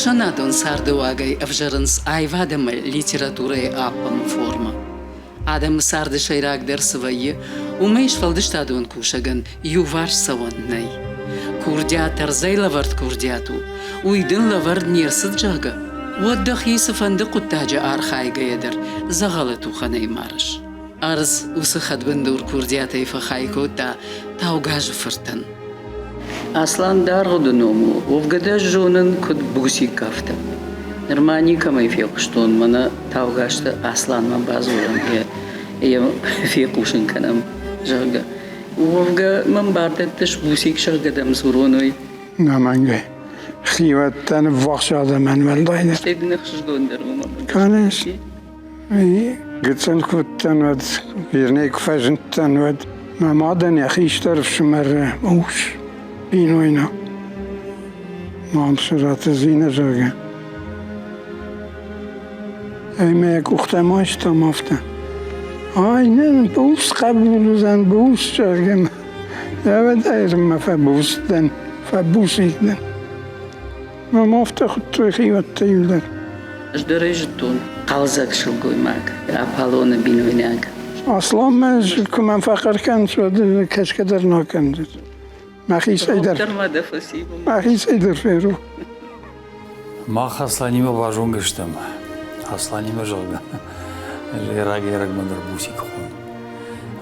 Ӕхсӕнадон цардыуагӕй ӕвзӕрынц аивад ӕмӕ литературӕйы аппӕмы формӕ. Адӕмы царды сӕйрагдӕр цы вӕййы, уымӕй сфӕлдыстадон кусӕгӕн иуварс цӕуӕн нӕй. Курдиат ӕрдзӕй лӕвӕрд курдиат у, уый дын лӕвӕрд не рцыд, зӕгъгӕ, уӕд дӕхи цыфӕнды хъуыддаджы архайгӕйӕ дӕр дзӕгъӕлы тухӕнӕй марыс. Ӕрдз уыцы хӕдбындур курдиатӕй фӕхай кодта Таугазы фыртӕн. Аслан даргъуыды ном у, уӕвгӕ дӕ зонын куыд Бусик, афтӕ. Нырма никӕмӕй фехъуыстон, мӕнӕ Таугазты Асланмӕ бадзурӕм, йӕ фехъусын кӕнӕм, зӕгъгӕ. Уӕвгӕ мӕм бар дӕттыс Бусик, зӕгъгӕ дӕм дзурон, уый? Нӕмӕнгӕй. Хиуӕттӕ ныффахс адӕмӕн уӕлдай нӕ. Стӕй дын ӕхсызгондӕр уымӕн. Конечно. Гыццыл куы уыдтӕн, уӕд, вернее, куы фӕзындтӕн, уӕд мӕ мадӕн йӕ хистӕр ӕфсымӕры ус, бинойнаг, Мамсыраты Зинӕ, зӕгъгӕ. Ӕмӕ йӕ къухтӕм айстам афтӕ. Ай, нӕ, бус хъӕбул уыдзӕн, бус, зӕгъгӕ. Ӕвӕдайрынмӕ фӕбус дӕн, фӕбус дӕн. Мӕм афтӕ хуыдтой хиуӕттӕ иу дӕр. Ӕз дӕр ӕй зыдтон. Хъӕлдзӕг сылгоймаг, Аполлоны бинойнаг. Асланмӕ куы мӕм фӕхъӕр кӕнынц, уӕд кӕсгӕ дӕр нӕ кӕндзӕн. Мӕхицӕй дӕр. Мӕхицӕй дӕр ферох. Мах Асланимӕ базонгӕ стӕм. Асланимӕ, зӕгъгӕ, рагӕй-ӕрӕгмӕ дӕр Бусик хон.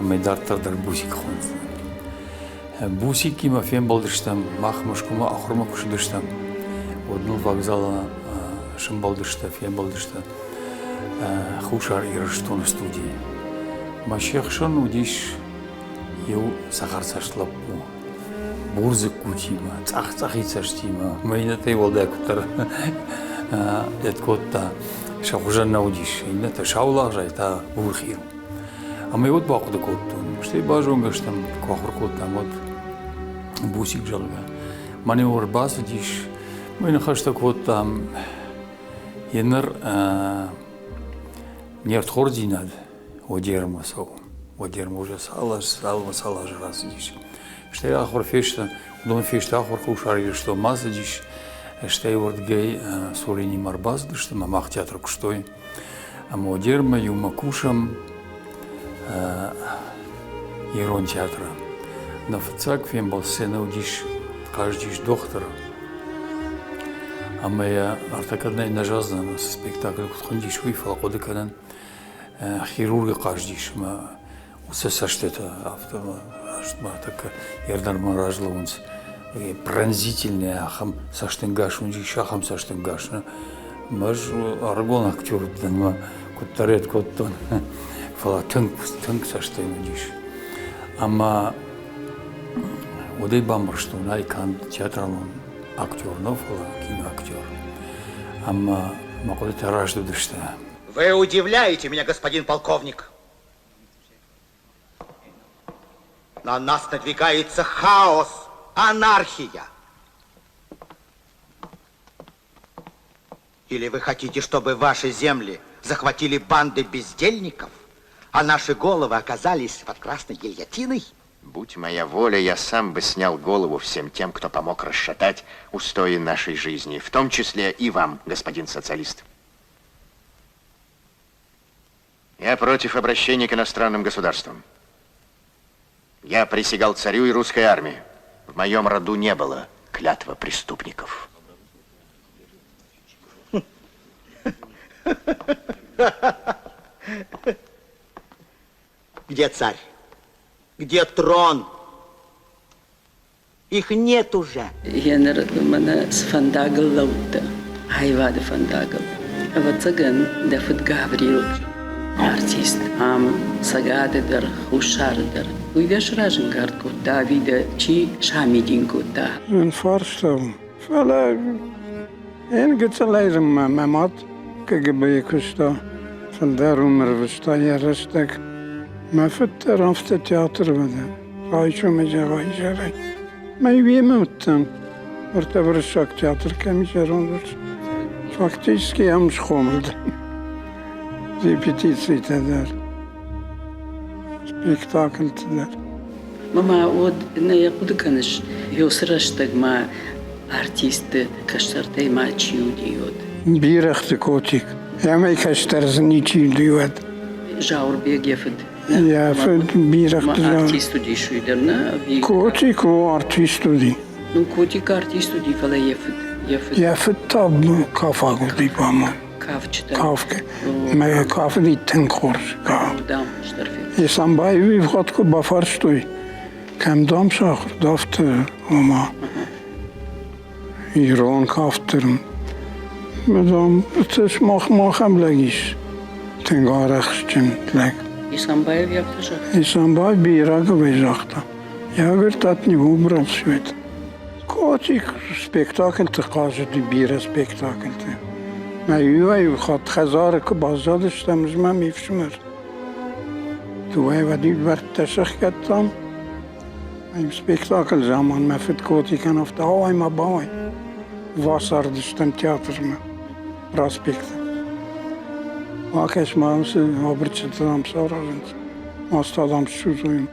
Ӕмӕ дарддӕр дӕр Бусик хондзынӕн. Бусикимӕ фембӕлдыстӕм, мах Мӕскуымӕ ахуырмӕ куы цыдыстӕм, уӕд ныл вокзалы сӕмбӕлдысты, фембӕлдысты Хуссар Ирыстоны студийы. Мӕ се хсӕн уыдис иу цӕхӕрцӕст лӕппу, бур дзыккутимӕ, цъӕх-цъӕхид цӕстимӕ, мӕ иннӕтӕй уӕлдай куыддӕр ӕд кодта, сӕ хуызӕн нӕ уыдис, иннӕтӕ саулагъзӕй та бурхил. Ӕмӕ уӕд бахъуыды кодтон, стӕй базонгӕ стӕм, куы ахуыр кодтам, уӕд Бусик, зӕгъгӕ. Мӕнӕ ӕрбацыдис, мы ныхӕстӕ кодтам. Еныр не рдхордзинад Одермӕ цӕуы. Одермӕ уже цал аз, цал цал азы рацыдис. Стӕй ахуыр фесты, уыдон фесты ахуыр Хуссар Ирыстонмӕ ацыдис, стӕй уырдыгӕй Суренимӕ ӕрбацыдысты ӕмӕ мах театры куыстой. Ӕмӕ Одермӕ иумӕ кусӕм ирон театры. Нӕ фыццаг фембӕлд сценӕ уыдис, хъазыдис дохтыр. Ӕмӕ йӕ ӕртӕккӕ нӕ зӕгъдзынӕн, цы спектакль куыд хуындис, уый, фӕлӕ хъуыды кӕнын, хирургы хъазыдис ӕмӕ уыцы цӕстытӕ афтӕ раст ма тӕккӕ йе рдӕммӕ разлӕууынц. Пронзительный ахӕм цӕстӕнгас уыдис, ахӕм цӕстӕнгас. Ӕз ӕрыгон актер уыдтӕн ӕмӕ куыддӕр ӕд кодтон, фӕлӕ тынг, тынг цӕстӕй уыдис. Ӕмӕ уӕдӕй бамбӕрстон, ай канд театралон актер нӕу, фӕлӕ киноактер. Ӕмӕ мӕ хъуыдытӕ раст уыдысты. Вы удивляете меня, господин полковник. На нас надвигается хаос, анархия. Или вы хотите, чтобы ваши земли захватили банды бездельников, а наши головы оказались под красной гильотиной? Будь моя воля, я сам бы снял голову всем тем, кто помог расшатать устои нашей жизни, в том числе и вам, господин социалист. Я против обращения к иностранным государствам. Я присягал царю и русской армии. В моем роду не было клятва преступников. Где царь? Где трон? Их нет уже. Еныр мӕнӕ цы фӕндагыл лӕудтӕ, аивады фӕндагыл. Ӕвӕццӕгӕн, дӕ фыд Гаврил, артист, ам Цӕгаты дӕр, Хуссары дӕр. Уый дӕ сразӕнгард кодта ӕви дӕ чи самидин кодта? Зын фарста у. Фӕлӕ ен гыццылӕй зынмӕ мӕ мад КГБ-йы куыста, фылдӕр уым ӕрвыста йӕ рӕстӕг. Мӕ фыд дӕр афтӕ театры уыд. Райсомӕй зӕгъай изӕрӕй. Мӕ уемӕ уыдтӕн. Ӕртӕ уырыссаг театр кӕм зӕронд Фактически ам схъомыл дӕн. Репетицитӕ дӕр, спектакльты дӕр. Мама, уӕд нӕ хъуыды кӕныс, уыцы рӕстӕг ма. Артистты кӕстӕртӕй ма чи уыди уӕд? Бирӕгъты Котик. Ӕмӕ кӕстӕр дзы ничи уыди уӕд. Зауырбег йӕ фыд. Йӕ фыд бирӕгъты Артист уыдис уый дӕр, нӕ? Котик о, артист уыди. Ну, Котик артист уыди, фӕлӕ йӕ фыд. Йӕ фыд. Йӕ фыд та кафаг уыди, по-моему. Кафджытӕ. Кафгӕ. Мӕ кафыди тынг хорз. Дам, хуыздӕр федта. Исамбаевы ивгъуыд куы бафарстой, кӕм дам сахуыр, афтӕ, ома, ирон кафт дӕр. Дам, мах махӕм лӕг ис, тынг арӕхстджын лӕг. Исамбаев афтӕ загъта? Исамбаев Бираговӕй загъта. Я, говорит, от него брал все это. Котик спектакльты хъазыди, бирӕ спектакльты. Мӕ иуӕй хатт хӕдзары куы баззадыстӕм ӕз мӕ ме фсымӕр. Дыууӕ уӕд дуӕрттӕ сӕхгӕдтам. Спектакль заман мӕ фыд Котикӕн афтӕ ауай ма бауай. Вацардыстӕм театрмӕ, проспекты. Акӕс ма цы абырджытӕ дам саразынц, маста дам ссудзой.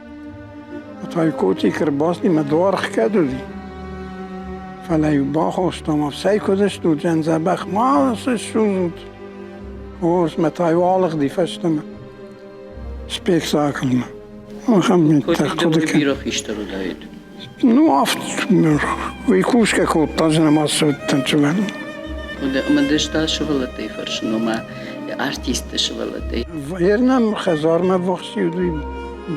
Та Котик ӕрбацыди мӕ дуар хгӕд уыди. Фӕлӕ-иу бахостам, цӕй куыд стут, дзӕбӕх ма цы ссудзут. Хорз, мӕ та-иу алыгъди фӕстӕмӕ спектаклмӕ. Ахӕм митӕ хъуыды кӕн. Бирӕ хистӕр уыдаид. Ну, афтӕ уый кусгӕ кодта, ӕз ацыдтӕн сывӕллон. Ӕмӕ ды та сывӕллӕттӕй фӕрсын, ома артистты сывӕллӕттӕй. Ернӕм хӕдзармӕ ввахс уыди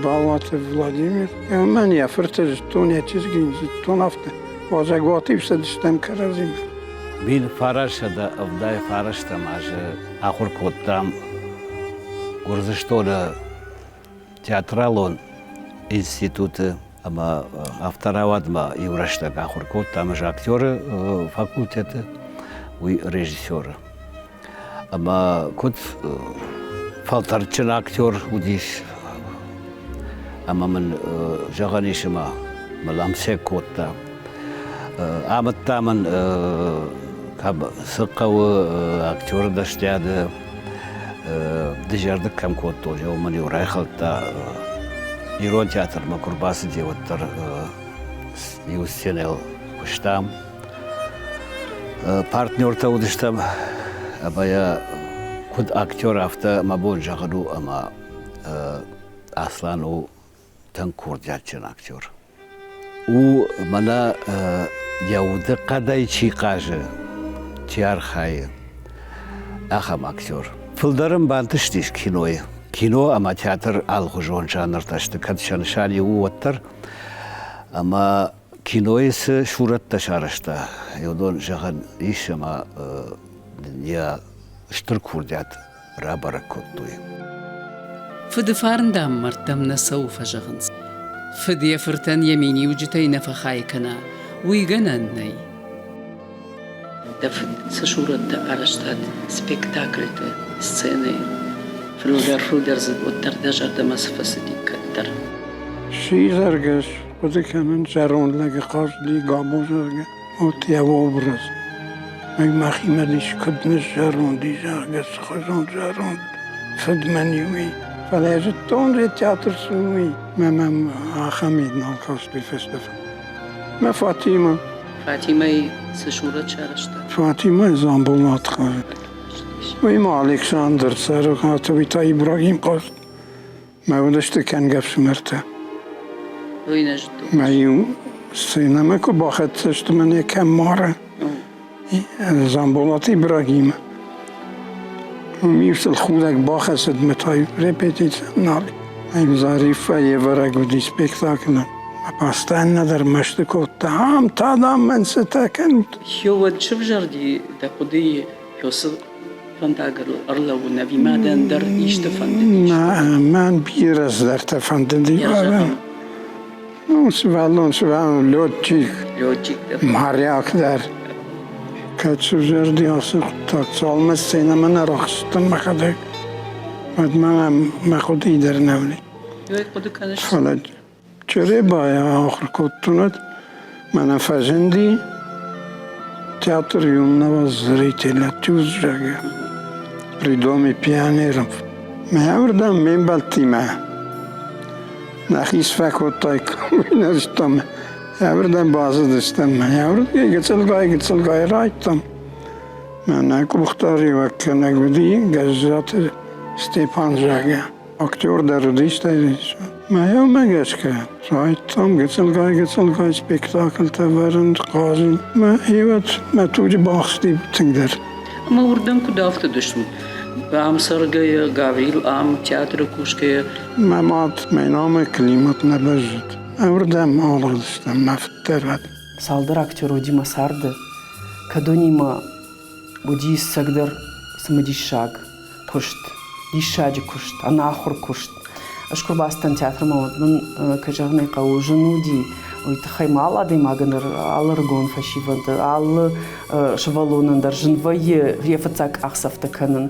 Балаты Владимир. Ӕмӕ йӕ фырты зыдтон, йӕ чызгин зыдтон, афтӕ уазӕгуаты ӕфсӕдыстӕм кӕрӕдзимӕ. 1979 азы ахуыр кодтам Гуырдзыстоны театралон институты ӕмӕ афтӕ рауад мӕ иу рӕстӕг ахуыр кодтам ӕз актеры факультеты, уый режиссеры. Ӕмӕ куыд фӕлтӕрдджын актер уыдис, ӕмӕ мын зӕгъӕн ис, ӕмӕ мыл ӕмцег кодта. Амыдта мын, цы хъӕуы актеры дӕсниады, дызӕрдыг кӕм кодтон, уымӕн-иу райхӕлдта. Ирон театрмӕ куы рбацыди, уӕддӕр иу сценӕйыл куыстам. Партнертӕ уыдыстӕм ӕмӕ йӕ куыд актер, афтӕ мӕ бон зӕгъын у, ӕмӕ Аслан у тынг курдиатджын актер. У мӕнӕ йӕ удыхъӕдӕй чи хъазы, чи архайы, ахӕм актер. Фылдӕр ын бантыстис кинойы. Кино ӕмӕ театр алыхуызон жанртӕ сты, кӕд сӕ нысан иу у, уӕддӕр. Ӕмӕ кинойы цы сурӕттӕ сарӕзта, уыдон зӕгъӕн ис, ӕмӕ йӕ стыр курдиат рабӕрӕг кодтой. Фыды фарн, дам, мӕрдтӕм нӕ цӕуы, фӕзӕгъынц. Фыд йӕ фыртӕн йӕ миниуджытӕй нӕ фӕхай кӕна, уый гӕнӕн нӕй. Дӕ фыд цы сурӕттӕ арӕзтат спектакльты, сценӕйы, фылдӕр-фылдӕр дзы уӕддӕр дӕ зӕрдӕмӕ цы фӕцыди кӕддӕр? Сидзӕргӕс хъуыды кӕнын зӕронд лӕджы хъазти Габо, зӕгъгӕ, вот йӕ образ. Ӕй мӕхимӕ дис куыд ныззӕронд и, зӕгъгӕ, цыхуызон зӕронд фыд мӕн и уый. Фӕлӕ зыдтон, же театр цы у, уый. Мӕ мӕм ахӕм нал касти фӕстӕ. Мӕ Фатимӕ. Фатимӕйы цы сурӕт сарӕзта? Фатимӕ Дзамболат хъазыд. Уый ма Александр Цӕрукъаты, уый та Ибрагим хъазыд. Мӕ уыдысты кӕнгӕ ӕфсымӕртӕ. Уый нӕ зыдтон. Мӕ иу сценӕмӕ куы бахӕццӕ сты, мӕнӕ кӕм мары Дзамболаты Ибрагимы. Уым-иу сыл худӕг бахӕцыд мӕ та репетици нал. Ӕм Зариффӕ йе вӕрӕг уыди спектаклы. Постоянно дӕр мӕсты кодта, ам та, дам, мӕн цытӕ кӕнут. Уӕд сывзӕрди дӕ хъуыдыйы Пёсы фӕндаг ӕрлӕууын ӕви ма дӕ ӕндӕр исты фӕндыдис? Мӕн бирӕ цыдӕртӕ фӕндыди. Ну, сывӕллон, сывӕллон, летчик, летчик дӕр. Моряк дӕр. Кӕд сывзӕрди ацы хъуыддаг, цалынмӕ сценӕмӕ нӕ рахызтӕн мӕхӕдӕг, уӕд ма мӕ хъуыдыйы дӕр нӕ уыди. Хъуыды кӕныс? Фӕлӕ Чъребайы ахуыр кодтон, уӕд мӕнӕ фӕзынди театр юного зрителя Тюз, зӕгъгӕ, при доме пионеров. Мӕ уырдӕм ме мбӕлттимӕ нӕхи сфӕкодтаиккам, уый нӕ зыдтам. Ӕвырдӕм бацыдыстӕм. Ӕвырдгӕй гыццылгай-гыццылгай райдтам. Мӕнӕ къухдариуӕггӕнӕг уыди Гӕззаты Степан, зӕгъгӕ. Актер дӕр уыдис Мӕ еумӕ гӕсгӕ райдтам гыццылгай-гыццылгай спектакльтӕ вӕрын, хъазын. Мӕ ивӕд мӕ туджы бахсти тынгдӕр. Ӕмӕ уырдӕм куыд афтыдыстут? Ам цӕргӕйӕ, Гаврил ам театры кусгӕйӕ? Мӕ мад, мӕ номы климат нӕ бӕззыд. Ӕвырдӕм алыгъдыстӕм мӕ фыддӕр. Цалдӕр актер уыди мӕ царды, кӕдонимӕ уыди ӕцӕгдӕр цымыдисаг куыст, диссаджы куыст, ӕнахуыр куыст. Ӕз куы рбацыдтӕн театрмӕ, уӕд мын, кӕй зӕгъын ӕй хъӕуы, зын уыди. Уый тыххӕй ма алы адӕймагӕн дӕр, алы ӕрыгон фӕсивӕды, алы сывӕллонӕн дӕр зын вӕййы йӕ фыццаг къахдзӕфтӕ кӕнын.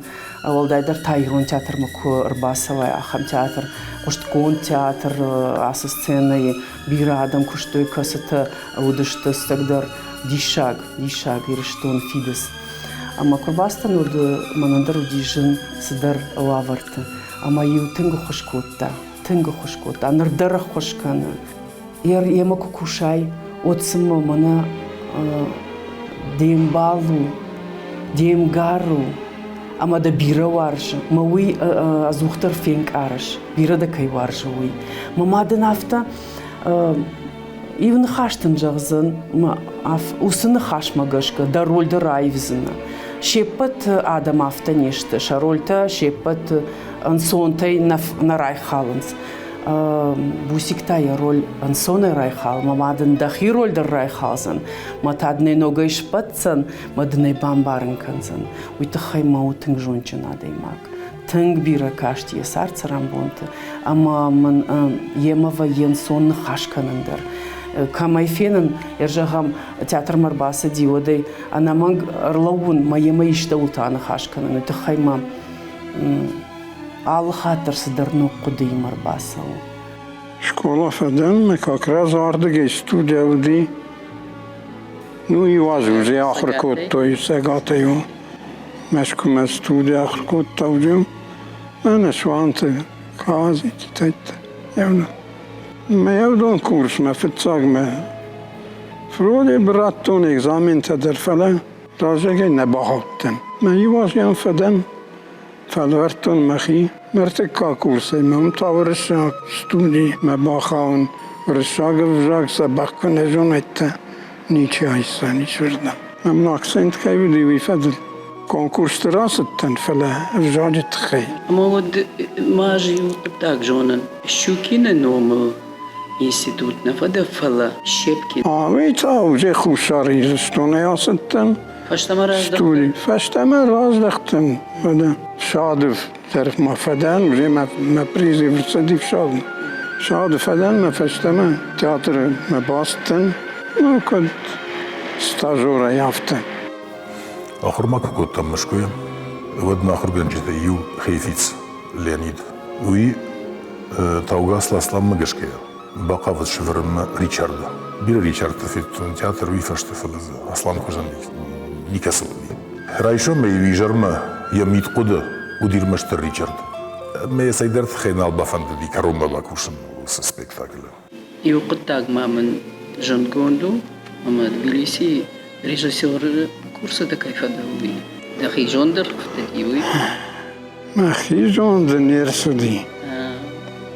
Уӕлдайдӕр та ирон театрмӕ куы ӕрбацӕуай, ахӕм театр, хъуыстгонд театр ацы сценӕйы бирӕ адӕм куыстой, кӕцытӕ уыдысты ӕцӕгдӕр диссаг, диссаг Ирыстон фидыц. Ӕмӕ куы рбацыдтӕн, уӕд мӕнӕн дӕр уыди зын цыдӕр уавӕрты. Ӕмӕ-иу тынг ӕххуыс кодта, тынг ӕххуыс кодта. Ныр дӕр ӕххуыс кӕны. Йемӕ куы кусай, уӕд цыма мӕнӕ де мбал у, де мгар у, ӕмӕ дӕ бирӕ уарзы. Мӕ уый ӕдзухдӕр фенкъарыс, бирӕ дӕ кӕй уарзы, уый. Мӕ мад ын афтӕ Иу ныхас дын зӕгъдзӕн, уыцы ныхасмӕ гӕсгӕ дӕ роль дӕр аивдзынӕ. Се ппӕт адӕм афтӕ не сты, сӕ рольтӕ се ппӕт ӕнцонтӕй нӕ райхалынц. Бусик та йӕ роль ӕнцонӕй райхалы, мӕ мад ын дӕхи роль дӕр райхалдзӕн, мӕ та дын ӕй ногӕй сбӕтдзӕн, мӕ дын ӕй бамбарын кӕндзӕн. Уый тыххӕй мӕ у тынг зондджын адӕймаг. Тынг бирӕ каст йӕ цард-цӕрӕнбонты ӕмӕ мын йемӕ вӕййы ӕнцон ныхас кӕнын дӕр. Кӕмӕй фенын, зӕгъӕм, театрмӕ ӕрбацыди, уӕд ӕй ӕнӕмӕнг ӕрлӕууын мӕ йемӕ истӕуылты аныхас кӕныны тыххӕй мӕ алы хатт дӕр цыдӕр ног хъуыдыимӕ ӕрбацӕуы. Скъола фӕдӕн, мӕ как раз ардыгӕй студия уыди. Ну, иу аз уже ахуыр кодтой Цӕгатӕй. Мӕскуымӕ студи ахуыр кодта уыдон. Мӕнӕ Суанты Хъазиты тӕттӕ. Мӕ ӕвдон курсмӕ фыццагмӕ вроде бы радтон экзаментӕ дӕр, фӕлӕ разӕгӕй нӕ бахаудтӕн. Мӕ иу аз йӕм фӕдӕн, фӕлвӕрдтон мӕхи. Ӕртыккаг курсӕй мӕм та уырыссаг студимӕ бахауын. Уырыссаг ӕвзаг дзӕбӕх куы нӕ зонӕттӕ, ничи айсдзӕн исырдӕм. Мӕм акцент кӕй уыди, уый фӕдыл конкурсты рацыдтӕн, фӕлӕ ӕвзаджы тыххӕй. Ӕмӕ уӕд ма ӕз иу хъуыддаг зонын. Щукины номыл институт нӕ фӕдӕ, фӕлӕ Щепкин. Уый та уже Хуссар Ирыстонӕй ацыдтӕн. Фӕстӕмӕ раздӕхтӕн? Фӕстӕмӕ раздӕхтӕн. Фӕдӕ Сады дӕр ма фӕдӕн, уже мӕ призыв ӕрцыди фсадмӕ. Сады фӕдӕн мӕ фӕстӕмӕ театры мӕ бацыдтӕн. Ну, куыд стажерӕй афтӕ. Ахуыр ма куы кодтам Мӕскуыйы, уӕд нӕ ахуыргӕнджытӕй иу Хейфиц Леонид, уый Таугас Асланмӕ гӕсгӕ бахъавыд сӕвӕрынмӕ Ричарды. Бирӕ Ричардты федтон театр уый фӕстӕ, фӕлӕ дзы Аслан хуызӕн никӕцы уыди. Райсомӕй изӕрмӕ йӕ мидхъуыды уыди ӕрмӕстдӕр Ричард. Ӕмӕ йӕ цӕйдӕр тыххӕй нал бафӕндыди кӕронмӕ бакусын уыцы спектаклы. Иу хъуыддаг ма мын зындгонд у, ӕмӕ Тбилиси режиссеры курсыты кӕй фӕдыл, уый. Дӕхи зонд дӕр фтыди, уый? Мӕхи зонды не рцыди.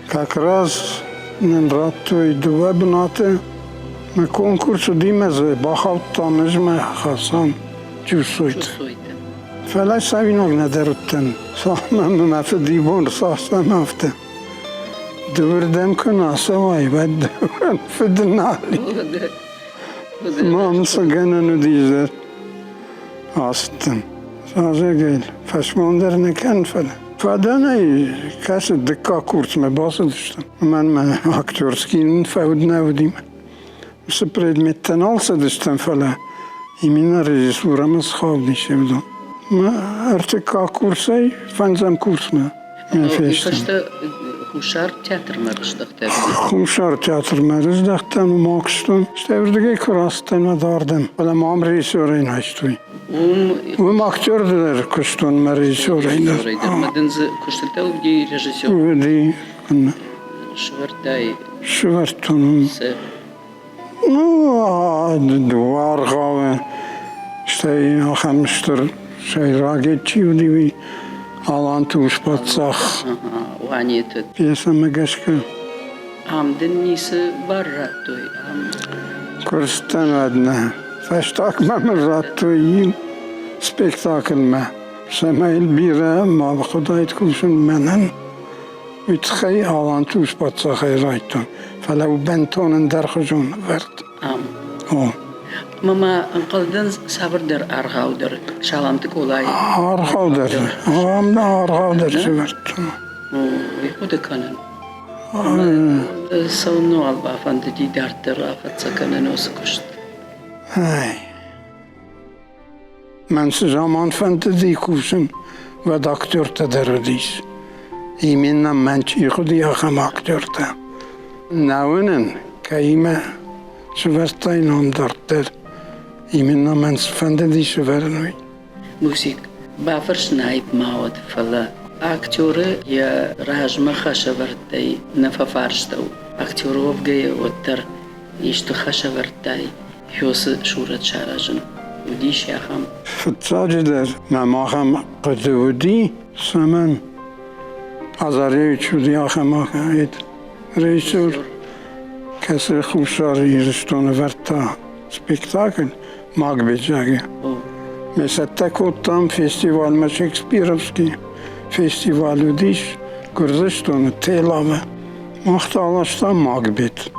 Как раз нын радтой дыууӕ бынаты. Мӕ конкурс уыди мӕ дзы бахаудтам ӕз мӕ Хасан Джусойты. Фӕлӕ цӕуинаг нӕдӕр уыдтӕн. Цалынмӕ мӕ фыд ибон рцахстам, афтӕ. Дыууырдӕм куы нӕ ацӕуай, уӕд дӕуӕн фыд нал и. Мам цы гӕнӕн уыдис дӕр. Ацыдтӕн. Разӕгӕй фӕсмон дӕр нӕ кӕн, фӕлӕ фӕдӕнӕй кӕсы дыккаг курсмӕ бацыдыстӕм. Мӕнмӕ актерский фӕуд нӕ уыди. Уыцы предметтӕ нал цыдыстӕм, фӕлӕ именно режиссурӕмӕ схаудис уыдон. Мӕ ӕртыккаг курсӕй фӕндзӕм курсмӕ Фӕстӕ Хуссар театрмӕ рыздӕхтӕ? Хуссар театрмӕ рыздӕхтӕн, уым акуыстон. Стӕй уырдыгӕй куы рацыдтӕн, уӕд ардӕм. Фӕлӕ мӕ ам режиссерӕй айстой. Уым актер дӕр куыстон мӕ режиссерӕй дӕр. Ӕмӕ дын дзы куыстытӕ уыди режиссер? Уыди. Сывӕрдтай? Сывӕрдтон. Ну, дыууӕ аргъауы, стӕй ахӕм стыр сӕйраг чи уыди, уый Аланты ус-паддзах. Уанеты. Пьесӕмӕ гӕсгӕ. Ам дын ницы бар радтой? Ам... Куырстӕн уӕд нӕ. Фӕстагмӕ мын радтой иу спектаклмӕ. Цӕмӕй бирӕ ма бахъуыдаид кусын мӕнӕн, уый тыххӕй Аланты ус-паддзахӕй райдтон, фӕлӕ у бынтон ӕндӕрхуызон ӕвӕрд. Ам. О. Мама, ӕнхъӕлдӕн цавӕрдӕр аргъау дӕр Саламты Къолайы. Аргъау дӕр. Ам аргъау дӕр сӕвӕрдтон. Уый хъуыды кӕнын. Цӕуыннӕуал бафӕндыди дарддӕр ахӕццӕ кӕнын уыцы куыст? Ай. Мӕн цы заман фӕндыди кусын, уӕд актертӕ дӕр уыдис. Именно мӕн чи хъуыди, ахӕм актертӕ. Нӕ уынын, кӕимӕ сывӕрдтай ном дарддӕр. Именно мӕн цы фӕндыди сывӕрын, уый. Мусик, бафӕрсын аипп ма уӕд, фӕлӕ актеры йӕ размӕ хӕсӕвӕрдтӕй нӕ фӕфарстӕуы. Актер уӕвгӕйӕ уӕддӕр исты хӕсӕвӕрдтӕй Хёсы сурӕт саразын. Уыдис ахӕм. Фыццаджыдӕр мӕм ахӕм хъуыды уыди, цӕмӕн Азаревич уыди ахӕм режиссер, кӕцы Хуссар Ирыстоны вӕрдта спектакль Макбет, зӕгъгӕ. Ме цӕттӕ кодтам фестивальмӕ Шекспировский фестиваль уыдис Гуырдзыстоны Телавы. Мах та аластам Макбет.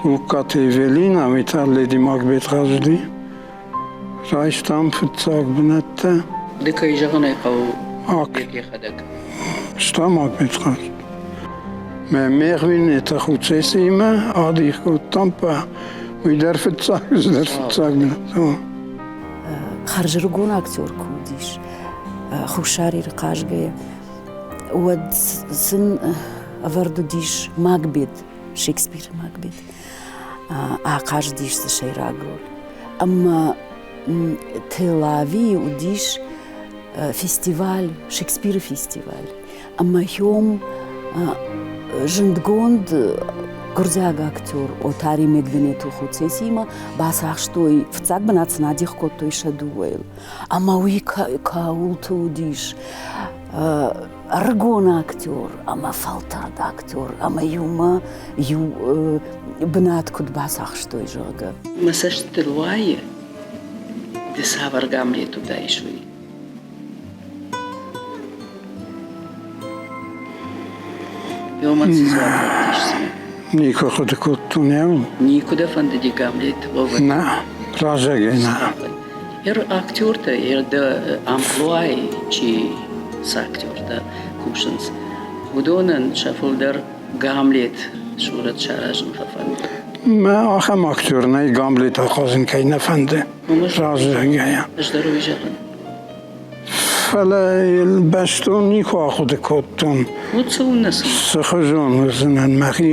Луккаты Эвелина, уый та Леди Макбет хъазыди. Райстам фыццаг бынӕттӕ. Ды кӕй зӕгъын ӕй хъӕуы, йӕхӕдӕг. Стам Макбет хъазыд. Мӕ мегъвин это хуцесимӕ адих кодтам па. Уый дӕр фыццаг, ӕз дӕр фыццаг бынат. Хӕрзӕрыгон актер куы уыдис Хуссар Иры хъазгӕйӕ, уӕд сын ӕвӕрд уыдис Макбет Шекспиры Макбет ахъазыдис дзы сӕйраг роль. Ӕмӕ Телавийы уыдис фестиваль, Шекспиры фестиваль. Ӕмӕ хьом зындгонд гуырдзиаг актер Отари Медвенету Хуцесимӕ бацахстой, фыццаг бынат сын адих кодтой сӕ дыууӕйыл. Ӕмӕ уый кӕуылты уыдис ӕрыгон актер ӕмӕ фӕлтӕрд актер ӕмӕ иумӕ иу бынат куыд бацахстой, зӕгъгӕ. Мӕ цӕстытыл уайы, ды цавӕр Гамлет уыдаис, уый. Ёмӕ цы дзуапп раттис цымӕ? Никуы хъуыды кодтон, йӕ. Никуы дӕ фӕндыди Гамлет уӕвын? Нӕ, разӕгӕй нӕ. Ер актертӕ, ер дӕ амплуайы чи цы актертӕ кусынц, уыдонӕн сӕ фылдӕр Гамлет сурӕт саразын фӕфӕнды. Мӕ ахӕм актер нӕй Гамлет ахъазын кӕй нӕ фӕнды, разӕгӕйӕ. Ӕз дӕр уый зӕгъын. Фӕлӕ йыл бӕстон никуы ахъуыды кодтон. Уыд цӕуылнӕ цы? Цы хуызон уыдзынӕн мӕхи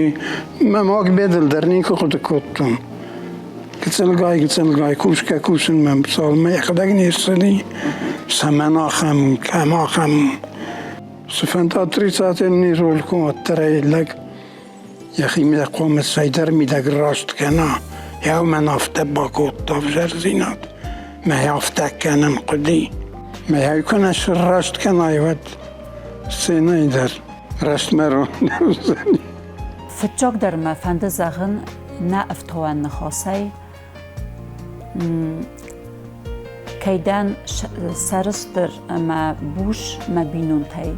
мӕ Макбедыл дӕр никуы хъуыды кодтон. Гыццылгай, гыццылгай кусгӕ кусын мӕм цалынмӕ йӕхӕдӕг не рцыди, цӕмӕн ахӕм, кӕм ахӕм. Цыфӕнды отрицательный роль куы уӕддӕр ӕй лӕг йӕхимӕ хъуамӕ цӕйдӕр мидӕг раст кӕна. Йӕ мӕн афтӕ бакодта ӕвзӕрдзинад. Мӕ афтӕ кӕнын хъуыди. Мӕ куы нӕ сраст кӕнай, уӕд сценӕйы дӕр рӕстмӕ рон нӕ уыдзӕни. Фыццагдӕр мӕ фӕнды зӕгъын нӕ ӕфтауӕн ныхасӕй, кӕй дӕн сӕрыстыр ӕмӕ буз мӕ бинонтӕй.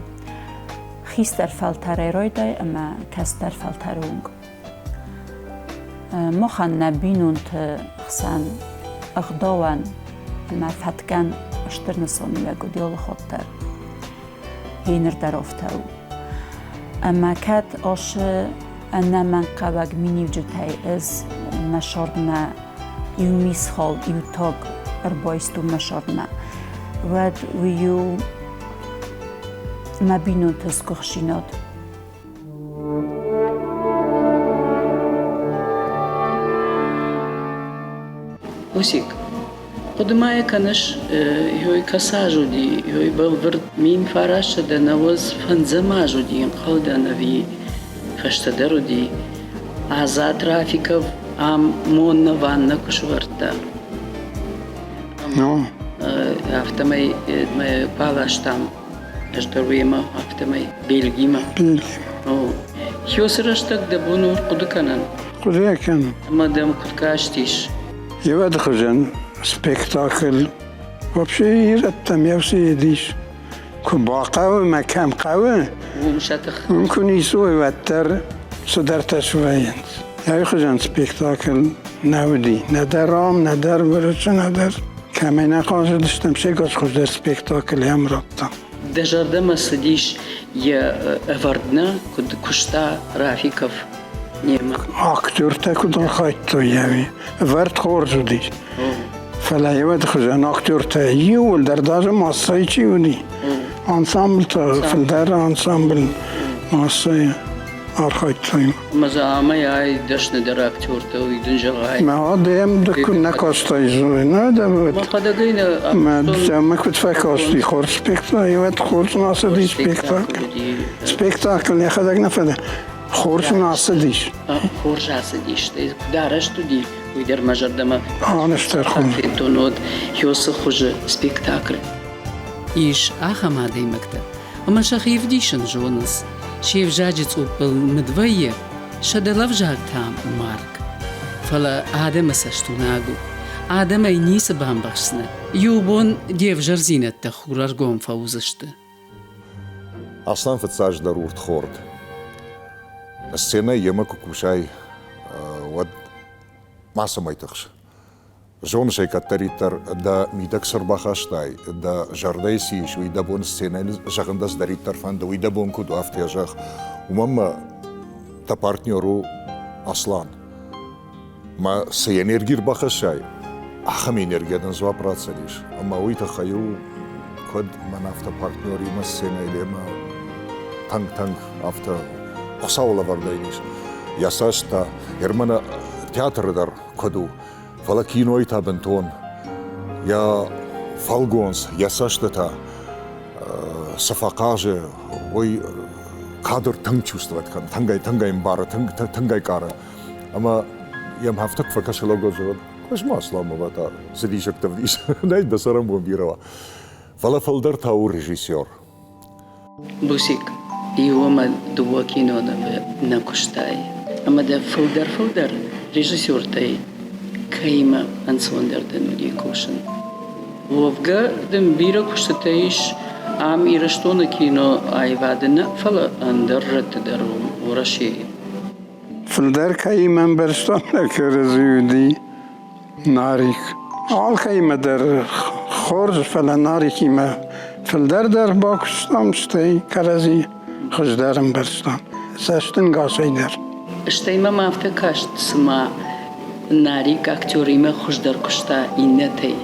Хистӕр фӕлтӕрӕй райдай ӕмӕ кӕстӕр фӕлтӕры онг. Махӕн нӕ бинонты хсӕн ӕгъдауӕн ӕмӕ фӕткӕн стыр нысаниуӕг уыди алыхатт дӕр. Гъеныр дӕр афтӕ у. Ӕмӕ кӕд ацы ӕнӕмӕнгхъӕуӕг миниуджытӕй ӕз мӕ сӕрмӕ иу мисхал, иу таг ӕрбайстон мӕ сӕрмӕ, уӕд уый у мӕ бинонты сгуыхсинад. Усик, хъуыды ма йӕ кӕныс, ёй кӕцы аз уыди, ёй бӕлвырд 1995 аз уыди, ӕнхъӕлдӕн ӕви фӕстӕдӕр уыди. Азат Рафиков Ам Монна ванна куы сӕвӕрдта. Афтӕмӕй мӕ баластам ӕз дӕр уемӕ, афтӕмӕй Бельгимӕ. Хёсы рӕстӕг дӕ бон у хъуыды кӕнын? Хъуыды кӕнын. Ӕмӕ дӕм куыд кастис? Еуӕды хуызӕн спектакль вообще ирӕттӕм еу ис. Куы бахъӕуы мӕ кӕм хъӕуы, уым сӕ тых. Уым куы ницы уой, уӕддӕр цыдӕртӕ свӕййынц. Ай хуызӕн спектакль нӕ уыди. Нӕдӕр ам, нӕдӕр Уырысы, нӕдӕр кӕмӕй нӕ хъазыдыстӕм, сегас хуыздӕр спектакль ӕм радтам. Дӕ зӕрдӕмӕ цыдис йӕ ӕвӕрд нӕ, куыд куыста Рафиков немӕ? Актертӕ куыд архайдтой, ӕви ӕвӕрд хорз уыдис. Фӕлӕ уӕд хуызӕн актертӕ иууылдӕр даже массӕйы чи уыди, ансамблтӕ, фылдӕр ансамбль массӕйы архайдтой. Ӕмӕ дзы амӕй ай дӕсныдӕр актертӕ, уый дын зӕгъай. Мӕ адӕм ды куы нӕ кастай, нӕ дӕ Мӕхӕдӕгӕй нӕ Мӕ дӕмӕ куыд фӕкасти хорз спектакль, уӕд хорз ацыди спектакль. Спектакль йӕхӕдӕг нӕ фӕлӕ хорз ын ацыдис. Хорз ацыдис, куыд арӕзт уыди, уый дӕр мӕ зӕрдӕмӕ Аныстӕрхон. Федтон уӕд Хёсы хуызы спектакль. Ис ахӕм адӕймӕгтӕ, ӕмӕ сӕхи ӕвдисын зонынц. Се взаджы цъуппыл мыд вӕййы, сӕ дӕлӕвзаг та марг. Фӕлӕ адӕмы цӕст уынаг у. Адӕмӕй ницы бамбӕхсдзынӕ. Иу бон де взӕрдзинӕдтӕ хурӕргом фӕуыдзысты. Аслан фыццаджыдӕр уртхорд. Сценӕйы йемӕ куы кусай, уӕд мацӕмӕй тыхс. Зоныс ӕй кӕддӕриддӕр, дӕ мидӕг цы рбахастай, дӕ зӕрдӕйы цы ис, уый дӕ бон сценӕйы зӕгъын дӕ цыдӕриддӕр фӕнды, уый дӕ бон куыд у, афтӕ зӕгъ. Уымӕн мӕ дӕ партнер у Аслан. Мӕ цы энерги рбахӕссай, ахӕм энергийӕ дын дзуапп ратдзӕнис. Ӕмӕ уый тыххӕй у, куыд мӕн афтӕ партнеримӕ сценӕйыл ӕмӕ тынг-тынг афтӕ Хуыцауы лӕвӕрдӕй ис. Йӕ цӕст та Ерманы театры дӕр куыд у, фӕлӕ кинойы та бынтон йӕ фӕлгонц, йӕ цӕстытӕ цы фӕхъазы, уый кадр тынг чувствовать кӕны, тынгӕй, тынгӕй ӕмбары, тынг, тынгӕй къары. Ӕмӕ йӕм афтӕ куы фӕкӕсы лӕггод, зӕгъӕд, Куысма Асламова та цы диссӕгтӕ вдисы, нӕй дӕ цӕрӕнбон бирӕ уа. Фӕлӕ фылдӕр та у режиссер. Бусик, иу ӕмӕ дыууӕ кинонывы нӕ куыстай, ӕмӕ дӕ фылдӕр-фылдӕр режиссертӕй кӕимӕ ӕнцондӕр дын уыди кусын? Уӕвгӕ дын бирӕ куыстытӕ ис ам Ирыстоны кино аивады нӕ, фӕлӕ ӕндӕр рӕтты дӕр Уӕрӕсейы. Фылдӕр кӕимӕ ӕмбӕрстон, нӕ кӕрӕдзи уыди Нарик. Алкӕимӕ дӕр хорз, фӕлӕ Нарикимӕ фылдӕр дӕр бакуыстам, стӕй кӕрӕдзи хуыздӕр ӕмбӕрстам, цӕстӕнгасӕй дӕр. Стӕй мӕм афтӕ каст, цыма Нарик актеримӕ хуыздӕр куыста иннӕтӕй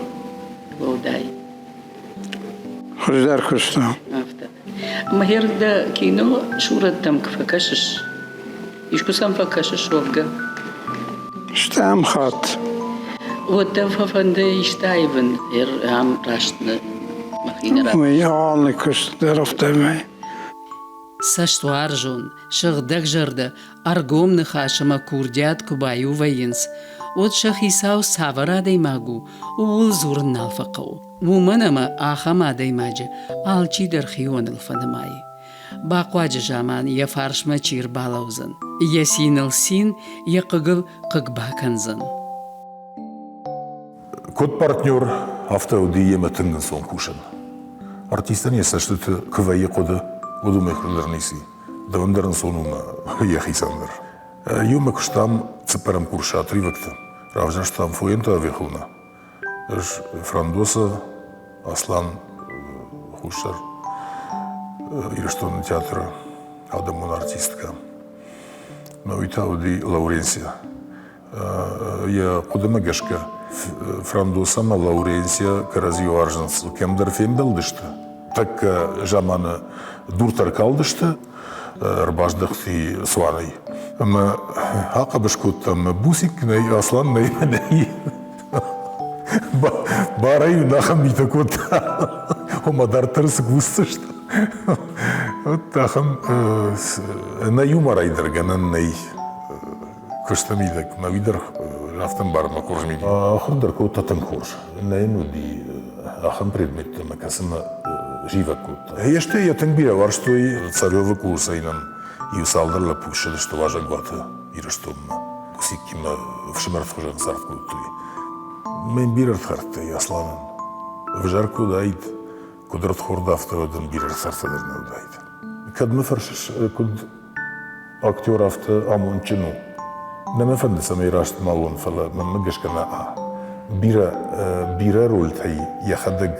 уӕлдай. Хуыздӕр куыста. Афтӕ. Мӕхер дӕ кино сурӕттӕм куы фӕкӕсыс, искуы сӕм фӕкӕсыс уӕвгӕ? Стӕм хатт. Уӕд дӕ фӕфӕнды исты аивын, ам раст нӕ мӕхи нӕ Уый алы куыст дӕр афтӕмӕй. Цӕстуарзон, сыгъдӕгзӕрдӕ, ӕргом ныхас ӕмӕ курдиат куы баиу вӕййынц, уӕд сӕ хицау цавӕр адӕймаг у, ууыл дзурын нал фӕхъӕуы. Уымӕн ӕмӕ ахӕм адӕймаджы алчидӕр хионыл фӕнымайы. Бахъуаджы заман йӕ фарсмӕ чи рбалӕудзӕн, йӕ циныл цин, йӕ хъыгыл хъыг бакӕндзӕн. Куыд партнер, афтӕ уыди йемӕ тынг ӕнцон кусын. Артистӕн йӕ цӕстыты куы вӕййы хъуыды, уӕд уымӕй хуыздӕр ницы и. Дӕуӕн дӕр ӕнцон у мӕ йӕхицӕн дӕр. Иумӕ куыстам цыппӕрӕм курсы отрывокты, равзӕрстам Фуэнты Авехуна, ӕз Франдоса, Аслан Хуссар Ирыстоны театры адӕмон артисткӕ. Мӕ уый та уыди Лауренсия. Йӕ хъуыдымӕ гӕсгӕ, Франдос ӕмӕ Лауренсия кӕрӕдзи уарзынц, кӕмдӕр фембӕлдысты. Тӕккӕ заманы дуртӕ ркалдысты, ӕрбаздӕхти цуанӕй. Ӕмӕ ахъӕбыс кодта ӕмӕ Бусик нӕй, Аслан нӕй, нӕй. Барӕй йын ахӕм митӕ кодта, ома дарддӕр цы кусдзысты. Вот ахӕм ӕнӕ юморӕй дӕр гӕнӕн нӕй. Куысты мидӕг мӕ уый дӕр афтӕ ӕмбарын мӕ хорз мидӕг. Ахуыр дӕр кодта тынг хорз. Нӕ йын уыди ахӕм предметтӕ, мӕ кӕцымӕ зивӕг кодта. Йе стӕй йӕ тынг бирӕ уарзтой. Царевы курсӕй нӕм иу цалдӕр лӕппу ссыдысты уазӕгуаты Ирыстонмӕ. Кусиккимӕ ӕфсымӕрты хуызӕн цард кодтой. Мӕн бирӕ рдхӕрдтӕй Асланӕн. Ӕвзӕр куы уыдаид, куыд ӕрдхорд, афтӕ уӕд ын бирӕ рцӕртӕ дӕр нӕ уыдаид. Кӕд мӕ фӕрсыс, куыд актер афтӕ амондджын у? Нӕ мӕ фӕнды, цӕмӕй раст ма уон, фӕлӕ мӕнмӕ гӕсгӕ нӕ. Бирӕ, бирӕ рольтӕй йӕхӕдӕг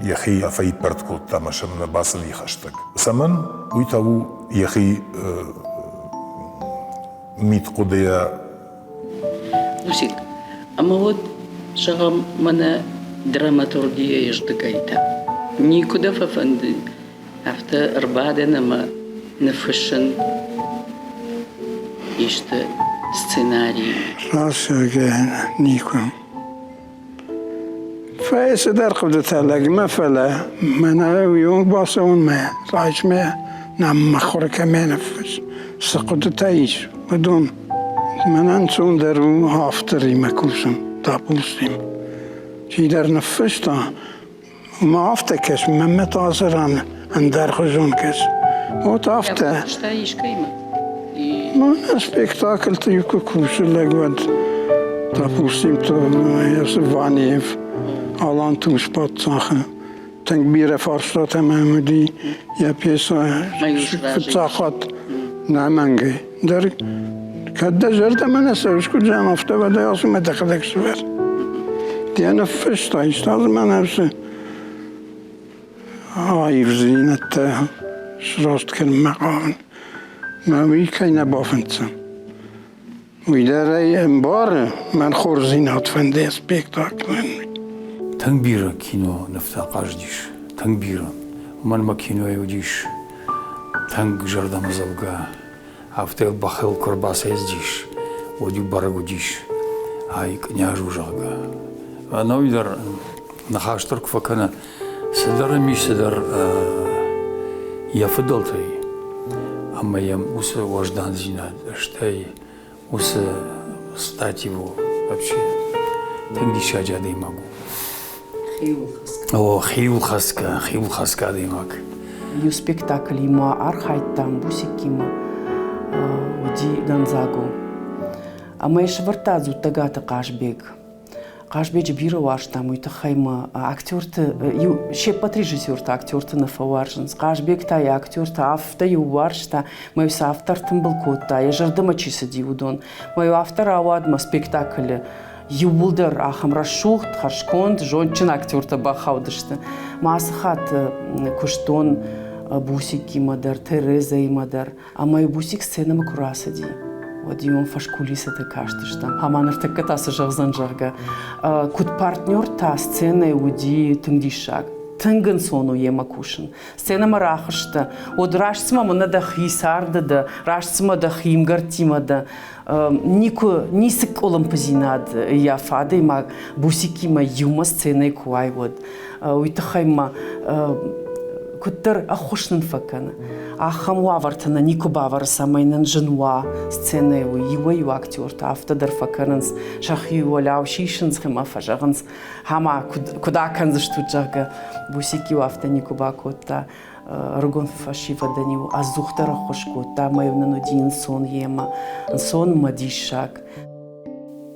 йӕхи фӕиппӕрд кодта ӕмӕ сӕм нӕ бацыди хӕстӕг. Цӕмӕн? Уый та у йӕхи мидхъуыдыйӕ. Усик, ӕмӕ уӕд, зӕгъӕм, мӕнӕ драматургийӕйы рдыгӕй та никуы дӕ фӕфӕнды афтӕ ӕрбадӕн ӕмӕ ныффыссын исты сценарий? Расагӕ никуы. Фӕцыдӕр хъуыдытӕ лӕгмӕ, фӕлӕ мӕнӕ уыйонг бацӕуынмӕ райсмӕ нӕм мыхуыр кӕмӕ ныффыс, цы хъуыдытӕ ис, уыдон. Мӕнӕн ӕнцондӕр у авторимӕ кусын, допустим. Чидӕр ныффыста, уымӕ афтӕ кӕс, мӕнмӕ та ацы ран ӕндӕрхуызон кӕс. Вот афтӕ. искӕимӕ? Мӕнӕ спектакльты иу куы кусы лӕг, уӕд, допустим, то Ванеев, Алан Туш паддзахы тынг бирӕ фарстатӕ мӕм уыди йӕ пьесӕ фыццаг хатт нӕмӕнгӕй дӕр кӕд дӕ зӕрдӕмӕ нӕ цӕуыс, куыд зӕгъӕм, афтӕ уӕд ӕй алцӕмӕ дӕхӕдӕг сывӕр. Йӕ ныффыста, иста дзы мӕнӕ аивдзинӕдтӕ сраст кӕнынмӕ хъавын. Мӕ уый кӕй нӕ бафӕнддзӕн. Уый дӕр ӕй ӕмбары, мӕн хорздзинад фӕнды спектаклӕн. Тынг бирӕ кинонывтӕ хъазыдис, тынг бирӕ. Уымӕн ӕмӕ кинойы уыдис тынг зӕрдӕмӕдзӕугӕ. Афтӕ йыл бӕхыл куы ӕрбацӕйцыдис, уӕд-иу бӕрӕг уыдис, ай къняз у, зӕгъгӕ. Ӕнӕуи дӕр ныхас дӕр куы фӕкӕны, цыдӕр ӕм ис, цыдӕр йӕ фыдӕлтӕй, ӕмӕ йӕм уыцы уӕздандзинад, стӕй уыцы стать его вообще тынг диссаджы адӕймаг у. О, хиуылхӕцгӕ, хиуылхӕцгӕ адӕймаг. Иу спектаклимӕ архайдтам Бусиккимӕ, уыди Гонзаго. Ӕмӕ йӕ сӕвӕрдта Дзуттагаты Хъазбег. Хъазбеджы бирӕ уарзтам, уый тыххӕй ма актерты, иу се ппӕт режиссерты актерты нӕ фӕуарзынц. Хъазбег та йӕ актерты афтӕ иу уарзта, мӕ сӕ афтӕ ӕртымбыл кодта, йӕ зӕрдӕмӕ чи цыди, уыдон. Мӕ афтӕ рауад мӕ спектаклы иууылдӕр ахӕм рӕсугъд, хӕрзконд, зондджын актертӕ бахаудысты. Мӕ ацы хатт куыстон Бусикимӕ дӕр, Терезӕимӕ дӕр. Ӕмӕ Бусик сценӕмӕ куы рацыди, уӕд-иу ӕм фӕскулисӕты кастыстӕм. Ӕмӕ ныртӕккӕ та цы зӕгъдзӕн, зӕгъгӕ. Куыд партнер та сценӕйы уыди тынг диссаг. Тынг ӕнцон у йемӕ кусын. Сценӕмӕ рахызтӕ, уӕд раст цыма мӕнӕ дӕхи царды дӕ, раст цыма дӕхи мгӕрттимӕ дӕ. Никуы ницы къуылымпыдзинад ййафы адӕймаг Бусикимӕ иумӕ сценӕйы куы уай, уӕд. Уый тыххӕй ма куыддӕр ӕххуыс нын фӕкӕны. Ахӕм уавӕрты нӕ никуы бавӕры, цӕмӕй нын зын уа сценӕйы уый. Иуӕй-иу актертӕ афтӕ дӕр фӕкӕнынц, сӕхи уӕлиау сисынц ӕмӕ фӕзӕгъынц, ӕмӕ куыд акӕндзыстут, зӕгъгӕ. Бусик-иу афтӕ никуы бакодта. Ӕрыгон фӕсивӕдӕн-иу ӕдзухдӕр ӕххуыс кодта ӕмӕ-иу нын уыди ӕнцон йемӕ, ӕнцон ӕмӕ диссаг.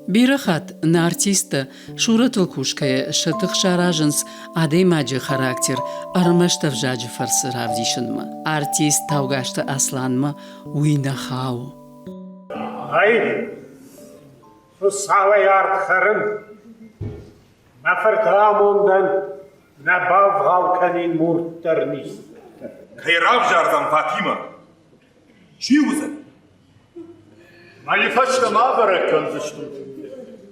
Бирӕ хатт нӕ артисттӕ Сурӕтыл кусгӕйӕ сӕ тых саразынц адӕймаджы характер ӕрмӕст ӕвзаджы фӕрцы равдисынмӕ. Артист Таугазты Асланмӕ уый нӕ хауы. Ай, Хуыцауӕй ард хӕрын, мӕ фырты амондӕн нӕ бавгъау кӕнин мурддӕр низ. Кӕй равзардзӕн Фатимӕ? Чи уыдзӕн? Мӕйы фӕстӕ ма бӕрӕг кӕндзыстут,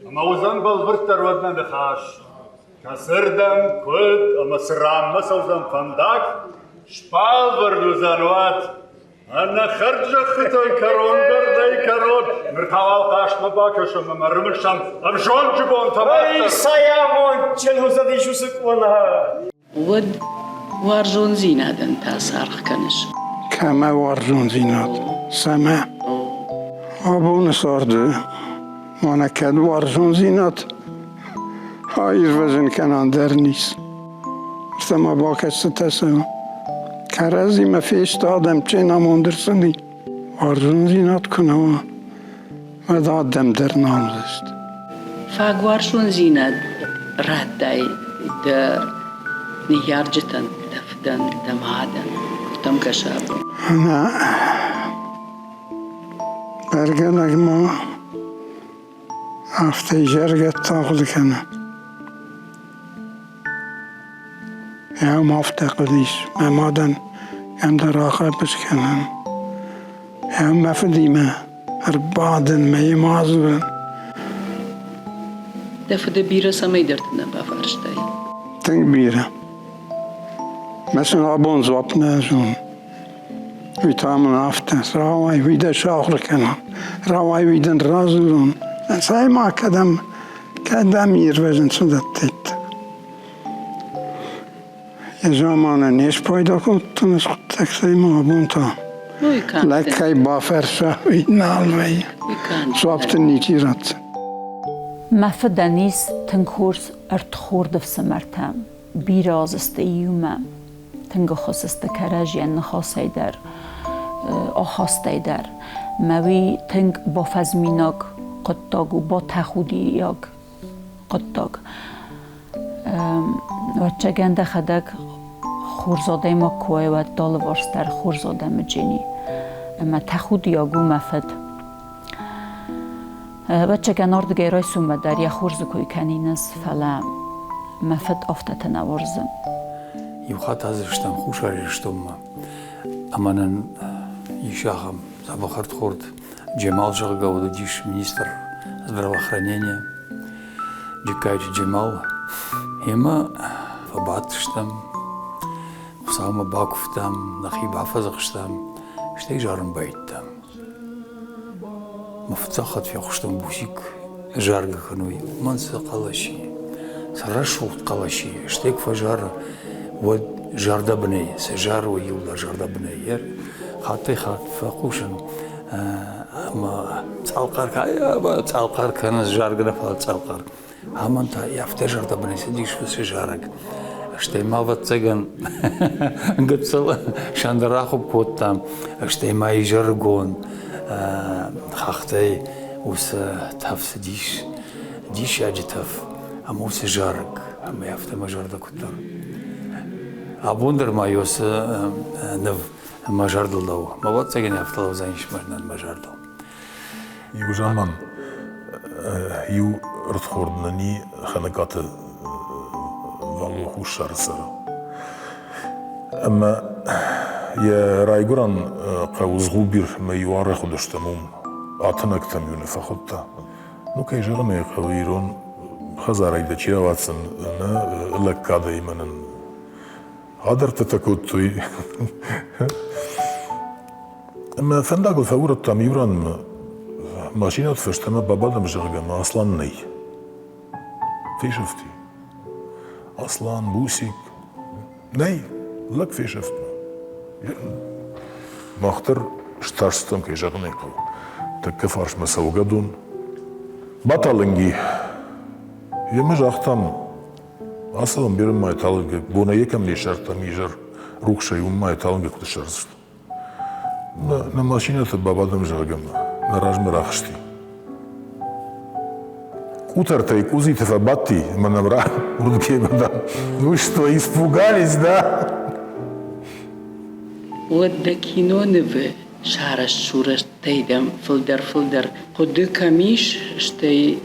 ӕмӕ уыдзӕн бӕлвырддӕр уӕд нӕ ныхас. Кӕцырдӕм, куыд ӕмӕ цы ранмӕ цӕудзӕн фӕндаг, сбӕлвырд уыдзӕн уӕд. Ӕнӕхӕрд зӕххытӕн кӕрон дӕр нӕй кӕрон. Ныр та уал хъазтмӕ бакӕсӕм ӕмӕ ӕрымысӕм ӕвзонджы бонтӕ. Ой, цӕй амондджын уыдзӕнис уыцы къона! Уӕд уарзондзинадӕн та цы аргъ кӕныс? Кӕмӕ уарзондзинад? Цӕмӕ? Абоны царды мӕнӕ кӕд уарзондзинад аирвӕзын кӕнӕн дӕр ницы. Ӕртӕ ма бакӕсытӕ сӕ кӕрӕдзимӕ фесты адӕм чен амонд ӕрцыди. Уарзондзинад куы нӕ уа, уӕд адӕм дӕр нал уыдзысты. Фаг уарзондзинад радтай дӕ ныййарджытӕн, дӕ фыдӕн, дӕ мадӕн, куыд дӕм кӕсы абон? Нӕ, бӕргӕ лӕг ма афтӕ изӕрыгӕтты ахъуыды кӕны. Ӕм афтӕ хъуыдис мӕ мадӕн ӕндӕр ахъӕбыс кӕнын. Ӕм мӕ фыдимӕ ӕрбадын, мӕ йемӕ адзурын. Дӕ фыды бирӕ цӕмӕйдӕрты нӕ бафарстай? Тынг бирӕ. Мӕ сын абон дзуапп нӕ зонын. Уый та мын афтӕ, рауай, уый дӕ сахуыр кӕнон, рауай, уый дын радзурон. Цӕй ма кӕдӕм, кӕдӕм ирвӕзын цудӕттӕйттӕ. Йӕ заманы не спайда кодтон ӕз хъуыддӕгтӕй ма абон та. Лӕг кӕй бафӕрса, уый нал вӕййы. Дзуапп дын ничи ратдзӕн. Мӕ фыдӕн ис тынг хорз ӕрдхорд ӕфсымӕртӕ. Бирӕ азы сты иумӕ. Тынг ӕххуыс сты кӕрӕдзийӕн ныхасӕй дӕр, ахастӕй дӕр. Мӕ уый тынг бафӕзминаг хъуыддаг у, батӕхудиаг хъуыддаг. Ӕвӕццӕгӕн дӕхӕдӕг хорз адӕймаг куы уай, уӕд дӕ алыварс дӕр хорз адӕмы джени. Ӕмӕ тӕхудиаг у мӕ фыд. Ӕвӕццӕгӕн ардыгӕй райсоммӕ дӕр йӕ хорзы кой кӕнин ӕз, фӕлӕ мӕ фыд афтӕтӕ нӕ уарзы. Иу хатт азырстам Хуссар Ирыстонмӕ ӕмӕ нын ис ахӕм дзӕбӕх ӕрдхорд Джемал, зӕгъгӕ, уыдис министр здравоохранения Джыккайты Джемал. Йемӕ фӕбадтыстӕм, Хуыцаумӕ бакуывтам, нӕхи бафӕдзӕхстам, стӕй зарын байдыдтам. Мӕ фыццаг хатт фехъуыстон Бусик заргӕ кӕной, уымӕн цы хъӕлӕси, цы рӕсугъд хъӕлӕси, стӕй куы фӕзары, уӕд зӕрдӕбынӕй, цы зары, уый иуылдӕр зӕрдӕбынӕй. Хаттӕй-хатт фӕхъусын ӕмӕ цъӕлхъӕр цъӕлхъӕр кӕнынц заргӕ нӕ, фӕлӕ цъӕлхъӕр. Амӕн та афтӕ зӕрдӕбынӕй цыдис уыцы зарӕг. Стӕй ма, ӕвӕццӕгӕн, гыццыл сӕндӕр ахуыпп кодтам, стӕй ма изӕрыгон хӕхтӕй уыцы тӕф цыдис, диссаджы тӕф ӕмӕ уыцы зарӕг, ӕмӕ афтӕ мӕ зӕрдӕ куыддӕр. Абон дӕр ма уыцы ныв мӕ зӕрдыл лӕууы. Ӕвӕццӕгӕн, афтӕ лӕудзӕнис мӕнӕн мӕ зӕрдыл. Иу заман иу ӕрдхорд нӕ Хӕныкъаты Вало Хуссары цӕры. Ӕмӕ йӕ райгуырӕн хъӕу Згъубирмӕ иу арӕх уыдыстӕм уым. Атынӕгтӕм-иу нӕ фӕхуыдта. Ну, кӕй зӕгъын ӕй хъӕуы, ирон хӕдзарӕй дӕ чи рауадздзӕн, нӕ лӕггадӕй мӕнӕн адӕрдтытӕ кодтой. Ӕмӕ фӕндагыл фӕурӕдтам иу ранмӕ. Машинӕты фӕстӕмӕ бабадӕм, зӕгъгӕ, ӕмӕ Аслан нӕй. Фесӕфти. Аслан, Бусик. Нӕй, лӕг фесӕфт. Мах дӕр старстам, кӕй зӕгъын ӕй хъӕуы. Тӕккӕ фарсмӕ цӕугӕдон. Баталынги. Емӕ загътам, ацӕуӕм берӕ мӕй талынгӕ, бонӕй кӕм не ссардтам изӕр рухсӕй, уым мӕй талынгӕ куыд ссардзыстӕм. Нӕ машинӕты бабадӕм, зӕгъгӕ, нӕ размӕ рахызти. Къутӕртӕй къудзиты фӕбадти ӕмӕ нӕм уырдыгӕй дам, ну что, испугались, да? Уӕд дӕ кинонывы сарӕзт сурӕттӕй дӕм фылдӕр-фылдӕр хъуыды кӕм ис, стӕй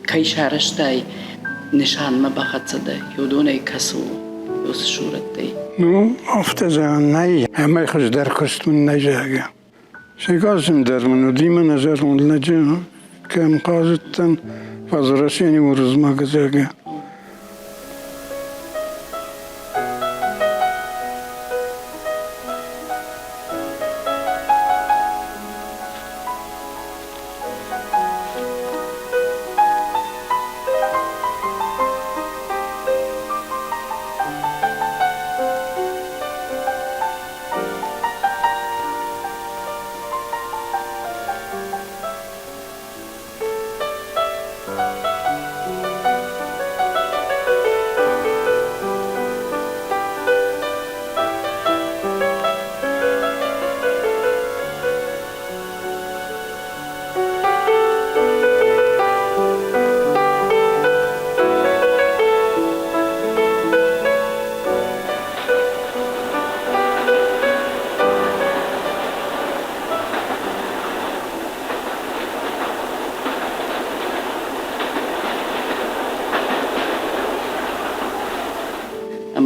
кӕй сарӕзтай, нысанмӕ бахӕццӕ дӕ, уыдонӕй кӕцы у уыцы сурӕттӕй? Ну, афтӕ зӕгъӕн нӕй, ӕмӕ хуыздӕр куыст мын нӕй, зӕгъгӕ. Сегас зындӕр мын уыди мӕнӕ зӕронд лӕджы кӕм хъазыдтӕн, Возвращение Уырызмӕг, зӕгъгӕ.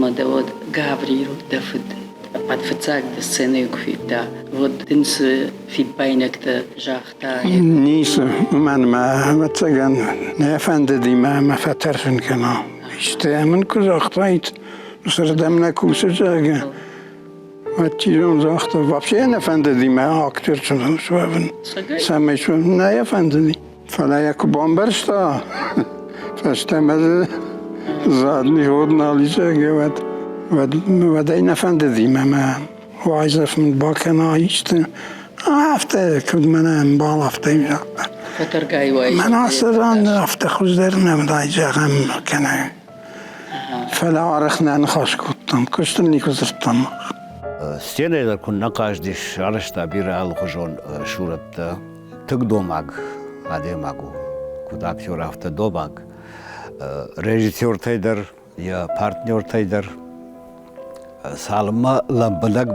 Ӕмӕ дӕ уӕд Гавриил, дӕ фыд, ӕппӕт фыццаг дӕ сценӕйы куы федта, уӕд дын цы фиппаинӕгтӕ загъта? Ницы, уымӕн мӕ, ӕвӕццӕгӕн, нӕ фӕндыди мӕ мӕ фӕтӕрсын кӕна. Исты мын куы загътаид, уыцырдӕм нӕ кусы, зӕгъгӕ, уӕд чи зоны загъта, вообще нӕ фӕндыди мӕ актер суӕвын. Цӕмӕй суӕвын, нӕ йӕ фӕндыди. Фӕлӕ йӕ куы бамбӕрста, фӕстӕмӕ дзы задний ход нал ис, уӕд, уӕд, уӕд ӕй нӕ фӕндыди мӕ мӕ уайдзӕф мын бакӕна исты. Афтӕ, куыд мӕнӕ ӕмбал, афтӕ йын загъта. Фӕтӕргай уай. Мӕн ацы ран афтӕ хуыздӕр нӕ уыдаид зӕгъӕм, кӕнӕ. Фӕлӕ арӕх нӕ ныхас кодтам, куысты никуы дзырдтам мах. Сценӕйы дӕр куыннӕ хъазтис, арӕзта бирӕ алыхуызон сурӕттӕ. Тынг домаг адӕймаг у, куыд актер, афтӕ домаг. Режиссертӕй дӕр, йӕ партнертӕй дӕр. Цалынмӕ лӕмбынӕг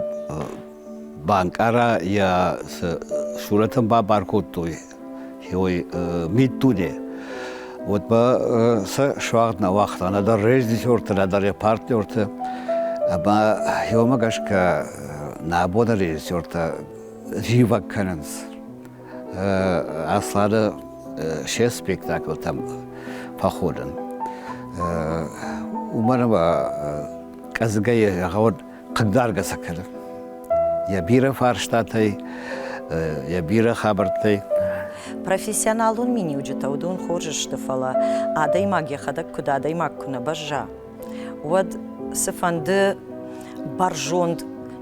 банкъара йӕ цы сурӕтӕн бабар кодтой, уый миддуне, уӕдмӕ сӕ суӕгъд нӕ уагъта нӕдӕр режиссерты, нӕдӕр йӕ партнерты. Ӕмӕ уымӕ гӕсгӕ нӕ абоны режиссертӕ зивӕг кӕнынц. Асланы се спектаклтӕм фӕхонын. Уымӕн ӕмӕ къӕдзгӕ егъау хъыгдаргӕ сӕ кӕны. Йӕ бирӕ фарстатӕй, йӕ бирӕ хабӕрттӕй. Профессионалон миниуджытӕ уыдон хорз сты, фӕлӕ адӕймаг йӕхӕдӕг куыд адӕймаг куы нӕ бӕзза, уӕд цыфӕнды бӕрзонд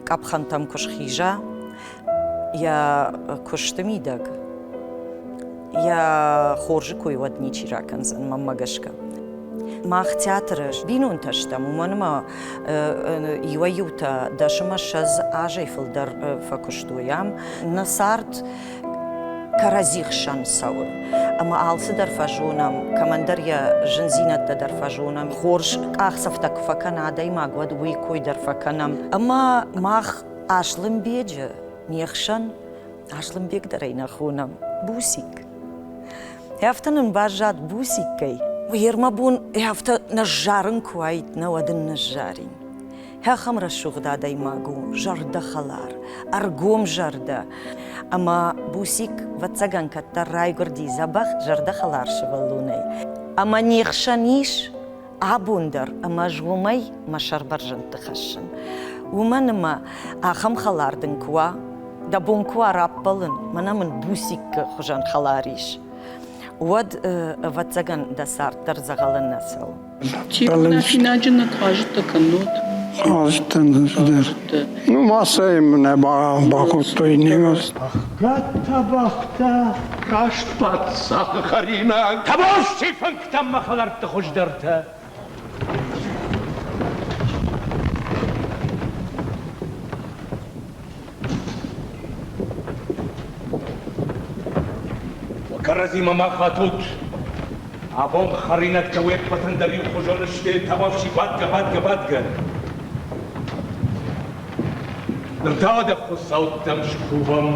къӕпхӕнтӕм куы схиза йӕ куысты мидӕг, йӕ хорзы кой уӕд ничи ракӕндзӕн, мӕнмӕ гӕсгӕ. Мах театры бинонтӕ стӕм, уымӕн ӕмӕ иуӕй-иутӕ 10 ӕмӕ 20 азӕй фылдӕр фӕкуыстой ам. Нӕ цард кӕрӕдзи хсӕн цӕуы. Ӕмӕ алцыдӕр фӕзонӕм, кӕмӕндӕр йӕ зындзинӕдтӕ дӕр фӕзонӕм. Хорз къахдзӕфтӕ куы фӕкӕна адӕймаг, уӕд уый кой дӕр фӕкӕнӕм. Ӕмӕ мах Аслӕнбеджы не хсӕн, Аслӕнбег дӕр ӕй нӕ хонӕм, Бусик. Афтӕ нын баззад Бусиккӕй. Уе бон афтӕ ныззарын куы уаид, нӕ уӕд ын ныззарин. Ахӕм рӕсугъд адӕймаг у, зӕрдӕхӕлар, ӕргомзӕрдӕ. Ӕмӕ Бусик, ӕвӕццӕгӕн, кӕддӕр райгуырди дзӕбӕх, зӕрдӕхӕлар сывӕллонӕй. Ӕмӕ не хсӕн ис абон дӕр, ӕмӕ ӕз уымӕй мӕ сӕр бӕрзӕндты хӕссын. Уымӕн ӕмӕ ахӕм хӕлар дын куы уа, дӕ бон куы уа раппӕлын, мӕнӕ мын Бусиккы хуызӕн хӕлар ис, уӕд, ӕвӕццӕгӕн, дӕ цард дӕр дзӕгъӕлы нӕ цӕуы. Чи финаджы нӕ хъазыдтӕ кӕннод? Хъазыдтӕн дӕр. Ну, массӕйы нӕ бакодтой немӕ. Ӕхгӕд тӕбӕгътӕ раст паддзахы хӕринаг. Табости фынгтӕм мӕ хӕлӕртты хуыздӕртӕ. Уӕ кӕрӕдзимӕ ма хатут. Абон хӕринӕгтӕ уе ппӕтӕн дӕр иухуызон сты, табуафси бадгӕ, бадгӕ, бадгӕ. Ныр та уӕдӕ хуыцӕуттӕм скувӕм.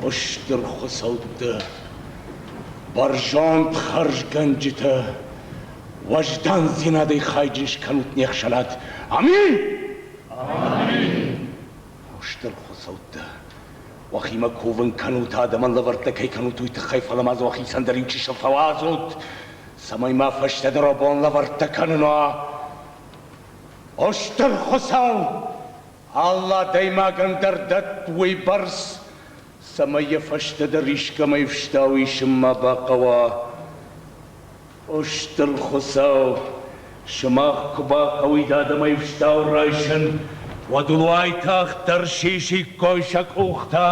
О стыр хуыцӕуттӕ, бӕрзонд хӕрзгӕнджытӕ, уӕздандзинадӕй хайджын скӕнут не хсӕнад. Аминь! Аминь! О стыр хуыцӕуттӕ, уӕхимӕ кувын кӕнут, адӕмӕн лӕвӕрттӕ кӕй кӕнут, уый тыххӕй, фӕлӕ ма дзы уӕхицӕн дӕр иучысыл фӕуадзут, цӕмӕй ма фӕстӕдӕр абон лӕвӕрттӕ кӕнын уа. О стыр Хуыцау, алы адӕймагӕн дӕр дӕтт уыйбӕрц, цӕмӕй йӕ фӕстӕдӕр искӕмӕй ӕфстау исын ма бахъӕуа. О Стыр Хуыцау, сымах куы бахъӕуид адӕмӕй ӕфстау райсын, уӕд уыл уайтагъддӕр сисиккой сӕ къухтӕ.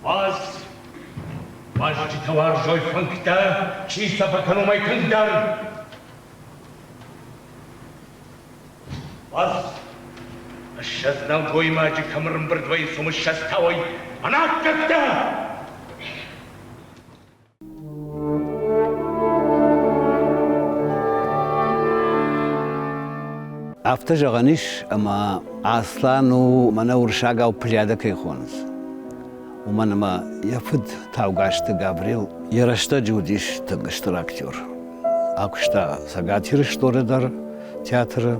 Уадз, уазджытӕ уарзой фынгтӕ, чи сӕ фӕкӕны, уымӕй тынгдӕр. Уадз, 20 нӕлгоймаджы кӕм ӕрӕмбырд вӕййынц, уым 20 тауой ӕнаккӕгтӕ! Афтӕ зӕгъӕн ис, ӕмӕ Аслан у, мӕнӕ уырыссагау плеяда кӕй хонынц. Уымӕн ӕмӕ йӕ фыд Таугазты Гаврил йӕ рӕстӕджы уыдис тынг стыр актер. Акуыста Цӕгат Ирыстоны дӕр театры,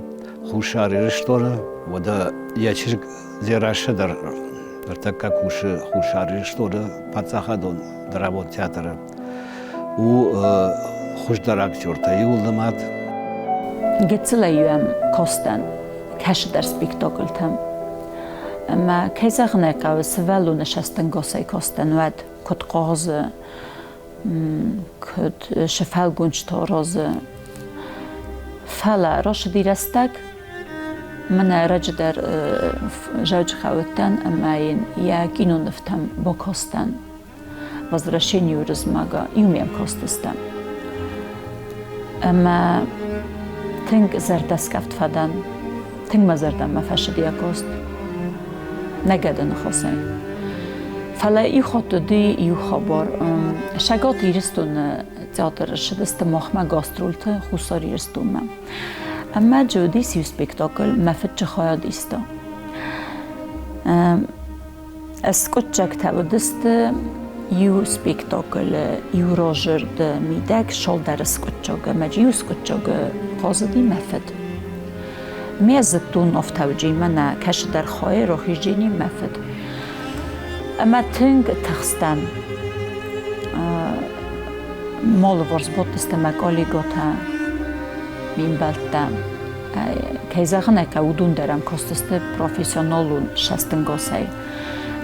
Хуссар Ирыстоны, уӕдӕ йӕ чызг Дзерассӕ дӕр ныртӕккӕ кусы Хуссар Ирыстоны паддзахадон драмон театры. У хуыздӕр актертӕй иуыл нымад. Гыццылӕй йӕм кастӕн кӕсыдӕр спектакльтӕм. Ӕмӕ, кӕй зӕгъын ӕй хъӕуы, сывӕллоны сӕстӕнгасӕй кастӕн уӕд, куыд хъазы, куыд сфӕлгонцтӕ аразы. Фӕлӕ рацыди рӕстӕг, мӕнӕ ӕрӕджы дӕр Дзӕуджыхъӕуы уыдтӕн ӕмӕ йын йӕ кинонывтӕм бакастӕн. Возвращение Уырызмӕга иумӕ кастыстӕм. Ӕмӕ тынг зӕрдӕскъӕфт фӕдӕн, тынг мӕ зӕрдӕмӕ фӕцыд йӕ куыст. Нӕ гӕды ныхасӕй. Фӕлӕ иу хатт уыди иу хабар. Цӕгат Ирыстоны театры ссыдысты махмӕ гастрольты Хуссар Ирыстонмӕ. Ӕмӕ дзы уыдис иу спектакль Мӕ фыдджы хайад иста. Скъуыддзӕгтӕ уыдысты иу спектаклы иу разырды мидӕг цалдӕр скъуыддзагы ӕмӕ иу скъуыддзагы хъазыди мӕ фыд. Ме зыдтон ӕфтауджимӕ нӕ кӕсыдӕр хайы рахизджыни мӕ фыд. Ӕмӕ тынг тыхстӕн. Ме сбадтысты мӕ коллегӕтӕ, ме мбӕлттӕ. Кӕй зӕгъын ӕй хъӕуы, уыдон дӕр ӕм кастысты профессионалон цӕстӕнгасӕй.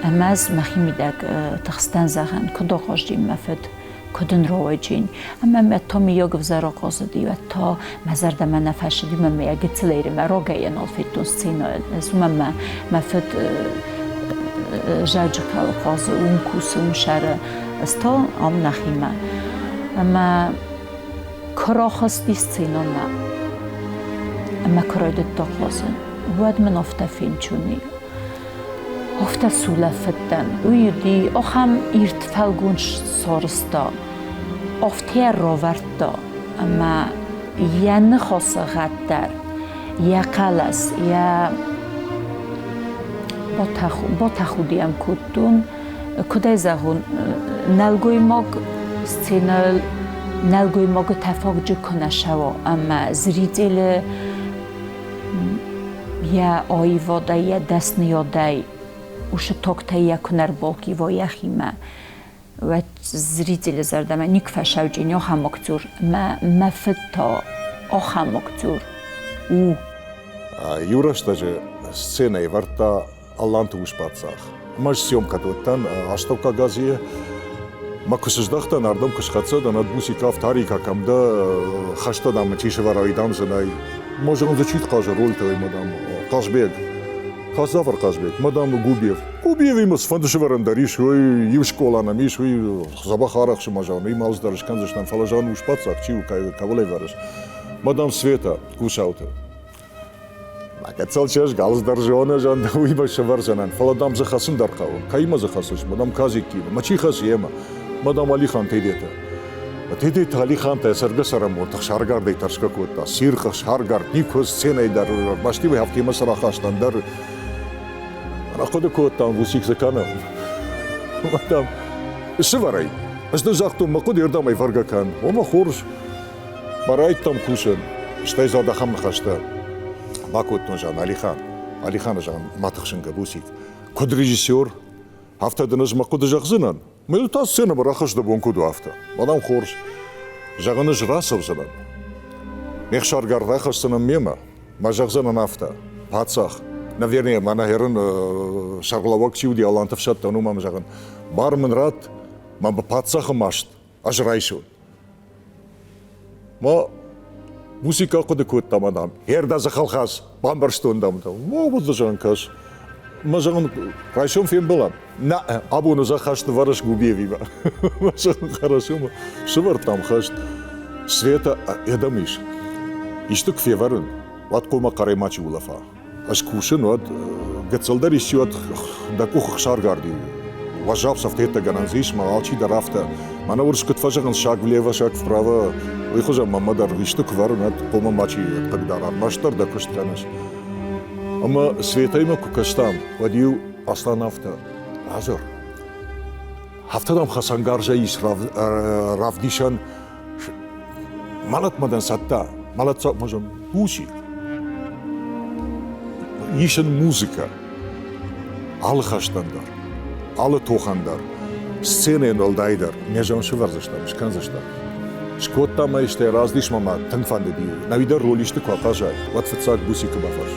Ӕмӕ ӕз мӕхимидӕг тыхстӕн зӕгъын, куыд ахъазджын мӕ фыд, куыд ын рауайджын. Ӕмӕ мӕ та мыййаг ӕвзӕр ахъазыди, уӕд та мӕ зӕрдӕмӕ нӕ фӕцыди, мӕ мӕ гыццылӕй мӕ рагӕй нал федтон сценӕйыл. Ӕз уымӕн мӕ мӕ фыд Дзӕуджыхъӕуы хъазы, уым кусы, уым сӕры. Ӕз та ам нӕхимӕ. Ӕмӕ Куы рахызти сценӕмӕ ӕмӕ куы райдыдта хъазын, уӕд мын афтӕ фенчон и. Афтӕ сулӕфыдтӕн. Уый уыди ахӕм ирд фӕлгонц сарӕзта, афтӕ равӕрдта, ӕмӕ йӕ ныхасы гъӕд дӕр, йӕ хъӕлӕс, йӕ батӕхуды йӕм кодтон. Куыд ӕй зӕгъон, нӕлгоймаг сценӕйыл нӕлгоймагы тӕфагджы куы нӕ сӕуа ӕмӕ зрителы йӕ аивадӕй, йӕ дӕсныйадӕй уыцы тогтӕй йӕ куы нӕ рбалхъива йӕхимӕ, уӕд зрителы зӕрдӕмӕ никуы фӕсӕуджын ахӕм актер. Мӕ, мӕ фыд та ахӕм актер у. Иу рӕстӕджы сценӕйы вӕрдта Аланты ус-паддзах. Ӕмӕ съемкӕты уыдтӕн Астӕуккаг Азийы. Мӕ куы сыздӕхтӕн, ардӕм куы схӕццӕ дӕн, ӕд бусика Тарика кӕм дӕ, хӕстӕ дам мын чи сӕвӕра, уый дам дзы нӕй. Ма зӕгъын дзы чи хъазы рольтӕ, мадам Хъазбег. Хъазавар Хъазбег, мадам Губиев. Губиевимӕ цыфӕнды сӕвӕрӕн дӕр ис, уый иу скъола нӕм ис, уый дзӕбӕх арӕхсы ма зӕгъын, уый ма дӕр скӕндзыстӕм, фӕлӕ зӕгъын ус-паддзах чи у, кӕуыл ӕвӕрыс. Мадам Света, Гусауты. Гыццыл чызг алцыдӕр зоны, зӕгъын, уый сӕвӕрдзӕнӕн, фӕлӕ дам дзы хӕцын дӕр хъӕуы. Кӕимӕ дзы хӕцыс? Мадам Казиккимӕ. Мӕ чи хӕцы йемӕ? Мадам Алихан Тедеты. Тедеты Алихан та цӕргӕ-цӕрӕнбонты ӕхсаргардӕй тӕрсгӕ кодта. Цирхъ, ӕхсаргард, никуы сценӕйы дӕр, бӕстивӕй афтӕмӕ цы рахастан дӕр. Рахъуыды кодтам, Вусик цы кӕны? Мадам, сывӕрӕй. Ӕз дын загътон, мӕ хъуыды ардӕм ӕй вӕргӕ кӕн. Ома хорз. Барайдтам кусын, стӕй зад ахӕм ныхӕстӕ бакодтон, зӕгъын, Алихан. Алиханы, зӕгъын, ма тыхсын Габусик. Куыд режиссер, афтӕ дын ӕз мӕ хъуыды зӕгъдзынӕн. Мӕ та сценӕмӕ рахыз дӕ бон куыд у, афтӕ. Мадам хорз. Зӕгъын, ӕз рацӕудзынӕн. Ме хсаргард рахӕсдзынӕн мемӕ. Мӕ зӕгъдзӕнӕн афтӕ. Паддзах, наверное, мӕнӕ хӕрын сӕргълӕууӕг чи уыди, Аланты ӕфсӕддон, уымӕн зӕгъын, бар мын ратт, мӕ паддзахы маст ӕз райсон. Ма музыка хъуыды кодта мадам. Херда дзыхылхӕс, бамбӕрстон дам. О, вот зӕгъын кӕс. Ма зӕгъын, райсом фембӕлӕм. Нӕ, абон ӕз хӕст нывӕрыс Губиевимӕ. Ма зӕгъын, хорошо, сывӕрдтам хӕст. Света эдам ис. Исты куы февӕрын, уӕд хъуамӕ хъӕрӕй мачи улӕфа. Ӕз кусын, уӕд гыццылдӕр исчи уӕд дӕ къухы хсаргард и. Уӕззау цӕфтӕттӕ гӕнӕн дзы ис, мӕ алчи дӕр афтӕ. Мӕнӕ уырыс куыд фӕзӕгъынц, шаг влево, шаг вправо, уый хуызӕн мӕнмӕ дӕр исты куы вӕрын, уӕд хъуамӕ мачи хъыгдара, ӕрмӕстдӕр дӕ куыст кӕныс. Ӕмӕ Светӕимӕ куы кастам, уӕд-иу Аслан афтӕ, Азыр, Афтӕ дам хӕцӕнгарзӕй ис равдисӕн мӕлӕтмӕ дӕн цӕттӕ, мӕлӕт Бусик. Ис ын музыкӕ алы хӕстӕн дӕр, алы тохӕн дӕр, сценӕйӕн уӕлдайдӕр. Не зӕгъын сывӕрдзыстӕм, скӕндзыстӕм. Скодтам ӕй, стӕй раздисмӕ мӕ тынг фӕндыди. Нӕуи дӕр роль исты куы ахъазай, уӕд фыццаг Бусикы бафӕрс.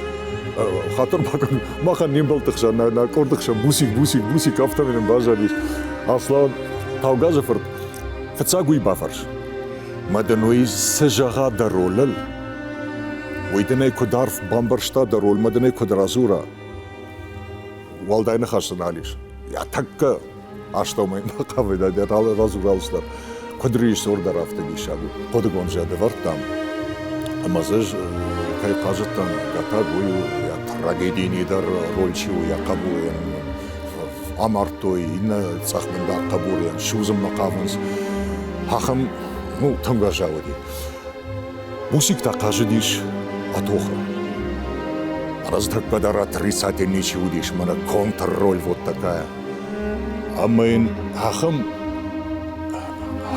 Хатыр бакӕн, махӕн не мбӕлтты хсӕн, нӕ къорды хсӕн Бусик, Бусик, Бусик, афтӕмӕй нын баззадис. Аслан Таугазы фырт, фыццаг уый бафӕрс. Мӕ дын уый цы зӕгъа дӕ ролыл, уый дын ӕй куыд арф бамбӕрста дӕ ролмӕ дын ӕй куыд радзура, уӕлдай ныхас дзы нал ис. Йӕ тӕккӕ астӕумӕ йын бахъавыд, радзур алцыдӕр. Куыд режиссер дӕр афтӕ диссаг у. Хъуыдыгонд зӕд ӕвӕрдтам, ӕмӕ дзы кӕй хъазыдтӕн, Гатаг уый у, йӕ трагедийы дӕр роль чи у, йӕ хъӕбулӕн амардтой, иннӕ цъӕхбындаг хъӕбулӕн судзынмӕ хъавынц. Ахӕм, ну, тынг уӕззау уыди. Бусик та хъазыдис Атохы. Ӕрӕздӕггӕ дӕр отрицатель ничи уыдис, мӕнӕ контрроль вот такая. Ӕмӕ йын ахӕм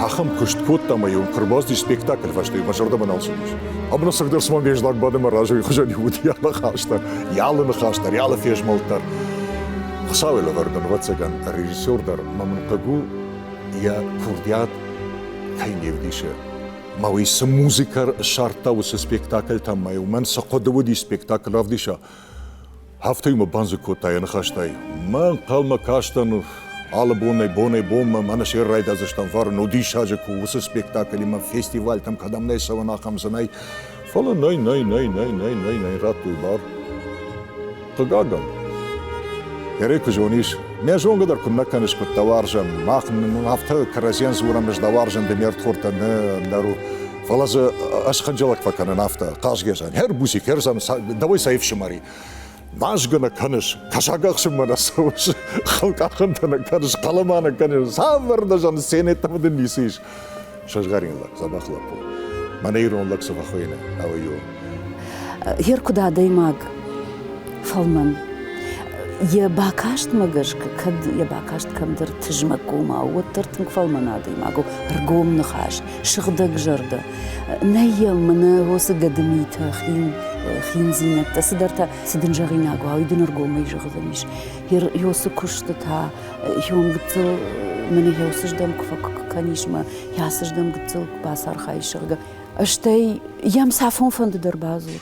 ахӕм куыст кодта ӕмӕ йын куы ӕрбацыдис спектакль фӕстӕ, мӕ зӕрдӕмӕ нал цыдис. Ӕмӕ цӕгдӕр цыма ме знаг бады мӕ разы, уый хуызӕн уыд йӕ ныхас дӕр, йӕ алы ныхас дӕр, йӕ алы фезмӕлд дӕр. Хуыцауӕй лӕвӕрд, ӕвӕццӕгӕн, режиссер дӕр мӕ мын хъыг у, йӕ курдиат кӕй не вдисы. Ма уый цы музыкӕ ссардта уыцы спектакльтӕм, ма уымӕн цы хъуыды уыди спектакль равдиса, афтӕ мӕ бандзыг кодта йӕ ныхӕстӕй. Мӕ ӕнхъӕлмӕ кастӕн алы бонӕй бонӕй-бонмӕ мӕнӕ се райдадзыстӕм фарн, ну диссаджы куы уыцы спектаклимӕ фестивальтӕм кӕдӕм нӕ цӕуӕн, ахӕм дзы нӕй. Фӕлӕ нӕй, нӕй, нӕй, нӕй, нӕй, нӕй, нӕй радтой бар. Хъыгагӕн, Эрей куы зонис, нӕ зонгӕ дӕр куыннӕ кӕныс, куыд дӕ уарзӕм, мах афтӕ кӕрӕдзийӕн дзурӕм, ӕз дӕ уарзын, ды ме рдхордтӕ, нӕ, ӕндӕр у. Фӕлӕ дзы ӕз хынджылӕг фӕкӕнын афтӕ, хъазгӕ зӕн, хӕр бусик, хӕр зӕн, дӕуӕй цӕй ӕфсымӕри. Мазгӕ нӕ кӕныс, кӕсаг ӕхсынмӕ нӕ цӕуыс, хылкъахӕнтӕ нӕ кӕныс, хъӕлӕма нӕ кӕныс, цавӕр дӕ зӕн, сценӕтӕ дын ницы ис. Сызгъӕрин лӕг, дзӕбӕх лӕппу. Мӕнӕ ирон лӕг цы фӕхуыйны, ӕви у? Гъер куыд адӕймаг фӕлмӕн. Йӕ бакастмӕ гӕсгӕ, кӕд йӕ бакаст кӕмдӕр тызмӕггомау, уӕддӕр тынг фӕлмӕн адӕймаг у, ӕргом ныхас, сыгъдӕг зӕрдӕ. Нӕй йӕм мӕнӕ уыцы гӕдымитӕ, хин, хиндзинӕдтӕ, цыдӕртӕ, цы дын зӕгъинаг уа, уый дын ӕргомӕй зӕгъдзӕнис. Йосы куыстытӕ, Ион гыццыл мӕнӕ еуцыздӕм куы фӕкӕнис мӕ йацыздӕм гыццыл куы бацархайис, зӕгъгӕ. Стӕй йӕм цафон фӕнды дӕр бадзур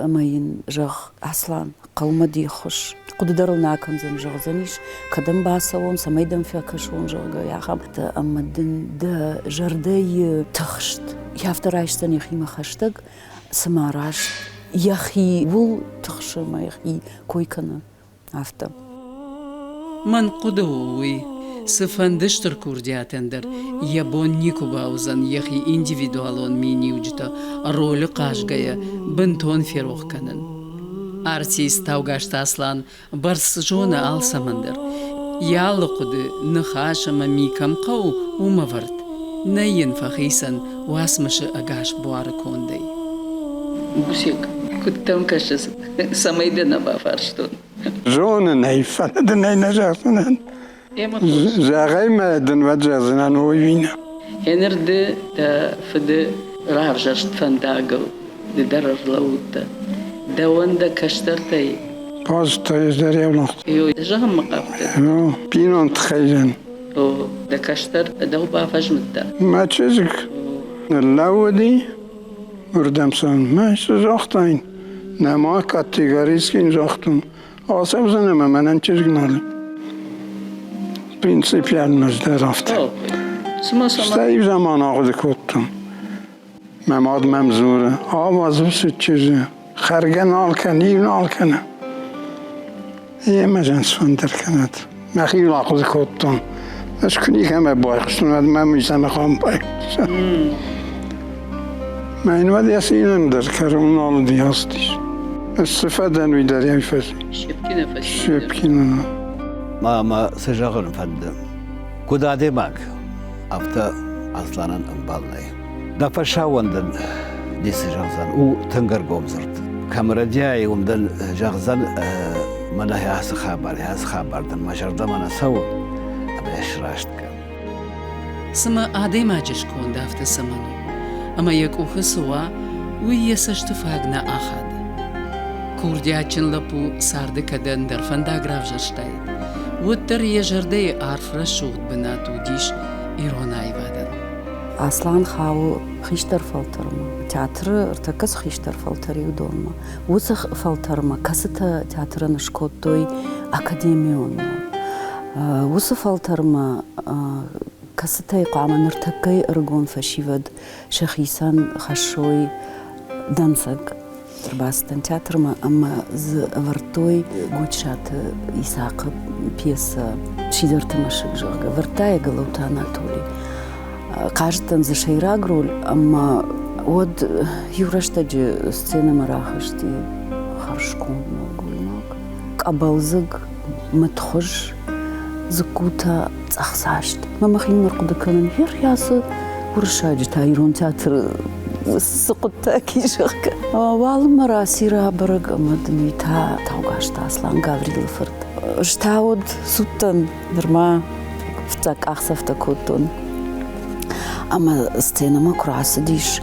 ӕмӕ йын зӕгъ, Аслан, хъӕумӕ де ххуыс. Хъуыды дӕр ыл нӕ акӕндзӕн, зӕгъдзӕнис, кӕдӕм бацӕуон, цӕмӕй дӕм фӕкӕсон, зӕгъгӕ, ахӕмтӕ ӕмӕ дын дӕ зӕрдӕйы тыхст афтӕ райсдзӕн йӕхимӕ хӕстӕг, цыма раст йӕхиуыл тыхсы ӕмӕ йӕхи кой кӕны. афтӕ. Мӕн хъуыды у уый, цыфӕнды стыр курдиатӕн дӕр йӕ бон никуы бауыдзӕн йӕхи индивидуалон миниуджытӕ ролы хъазгӕйӕ бынтон ферох кӕнын. Артист Таугазты Аслан бӕрц зоны алцӕмӕн дӕр. Йӕ алы хъуыды, ныхас ӕмӕ ми кӕм хъӕуы, уым ӕвӕрд. Нӕй йын фӕхицӕн уацмысы ӕгас буары кондӕй. Бусик, куыд дӕм кӕсыс, цӕмӕй дӕ нӕ бафарстон? Зонын ӕй, фӕлӕ дын ӕй нӕ зӕгъдзынӕн. Зӕгъай мӕ дын уӕд зӕгъдзынӕн ой нӕ. Еныр ды дӕ фыды равзӕрст фӕндагыл ды дӕр ӕрлӕууыдтӕ. Дӕуӕн дӕ кӕстӕртӕй Базыдта ӕз дӕр еунӕг. Зӕгъынмӕ хъавдтӕн. Бинонты хӕйрӕн. Дӕ кӕстӕр дӕу бафӕзмыдта. Мӕ чызг ныллӕууыди, уырдӕм цӕуынмӕ цы загътаин? Нӕма категорически загътон. Ацӕудзӕн ӕмӕ мӕнӕн чызг нал. Принципиально дӕр афтӕ. Стӕй иу заман ахъуыды кодтон. Мӕ мад мӕм дзуры, ауадз уыцы чызджы, хӕргӕ нал кӕны, иу нал кӕны. Емӕ зын сфӕндыр кӕнӕд. Мӕхиуыл ахъуыды кодтон. Ӕз куы никӕмӕ байхъуыстон, уӕд мӕм уый цӕмӕ хъуамӕ байхъуса. Мӕ йын уӕд йӕ цинӕн дӕр кӕрон нал уыди ацыдис. Ӕз цы фӕдӕн, уый дӕр йӕм фӕци. Щепкина фӕци. Щепкина. Ма мӕ цы зӕгъын фӕнды? Куыд адӕймаг, афтӕ Асланӕн ӕмбал нӕй. Дӕ фӕсауӕн дын ницы зӕгъдзӕн, у тынг ӕргомдзырд. Кӕм рӕдиайы, уым дын зӕгъдзӕн, мӕнӕ ацы хабар, ацы хабар дын мӕ зӕрдӕмӕ нӕ цӕуы, ӕмӕ йӕ сраст кӕн. Цымӕ адӕймаджы сконд афтӕ цӕмӕн у, ӕмӕ йӕ къухы цы уа, уый йӕ цӕсты фаг нӕ ахады? Курдиатджын лӕппу царды кӕд ӕндӕр фӕндаг равзӕрстаид, уӕддӕр йӕ зӕрдӕйы арф рӕсугъд бынат уыдис ирон аивадӕн. Аслан хауы хистӕр фӕлтӕрмӕ, театры ӕртӕккӕ цы хистӕр фӕлтӕр и, уыдонмӕ. Уыцы фӕлтӕрмӕ, кӕцытӕ театрӕн скодтой академион ном. Уыцы фӕлтӕрмӕ, кӕцытӕй хъуамӕ ныртӕккӕйы ӕрыгон фӕсивӕд сӕхицӕн хӕссой дӕнцӕг. Ӕрбацыдтӕн театрмӕ ӕмӕ дзы ӕвӕрдтой Гуджсаты Исахъы пьесӕ «Сидзӕрты мӕсыг», зӕгъгӕ. Ӕвӕрдта йӕ Гӕлӕуты Анатоли. Хъазыдтӕн дзы сӕйраг роль ӕмӕ уӕд иу рӕстӕджы сценӕмӕ рахызти хӕрзконд нӕлгоймаг, къӕбӕлдзыг, мыдхуыз, дзыккутӕ цъӕхдзаст. Мӕ мӕхинымӕр хъуыды кӕнын, йӕхи ацы уырыссаджы та ирон театры цы хъуыддаг и, зӕгъгӕ. Уалынмӕ раци рабӕрӕг ӕмӕ дын уый та Таугазты Аслан Гаврилы фырт. Ӕз та уӕд цудтӕн, нырма фыццаг къахдзӕфтӕ кодтон. Ӕмӕ сценӕмӕ куы рацыдис,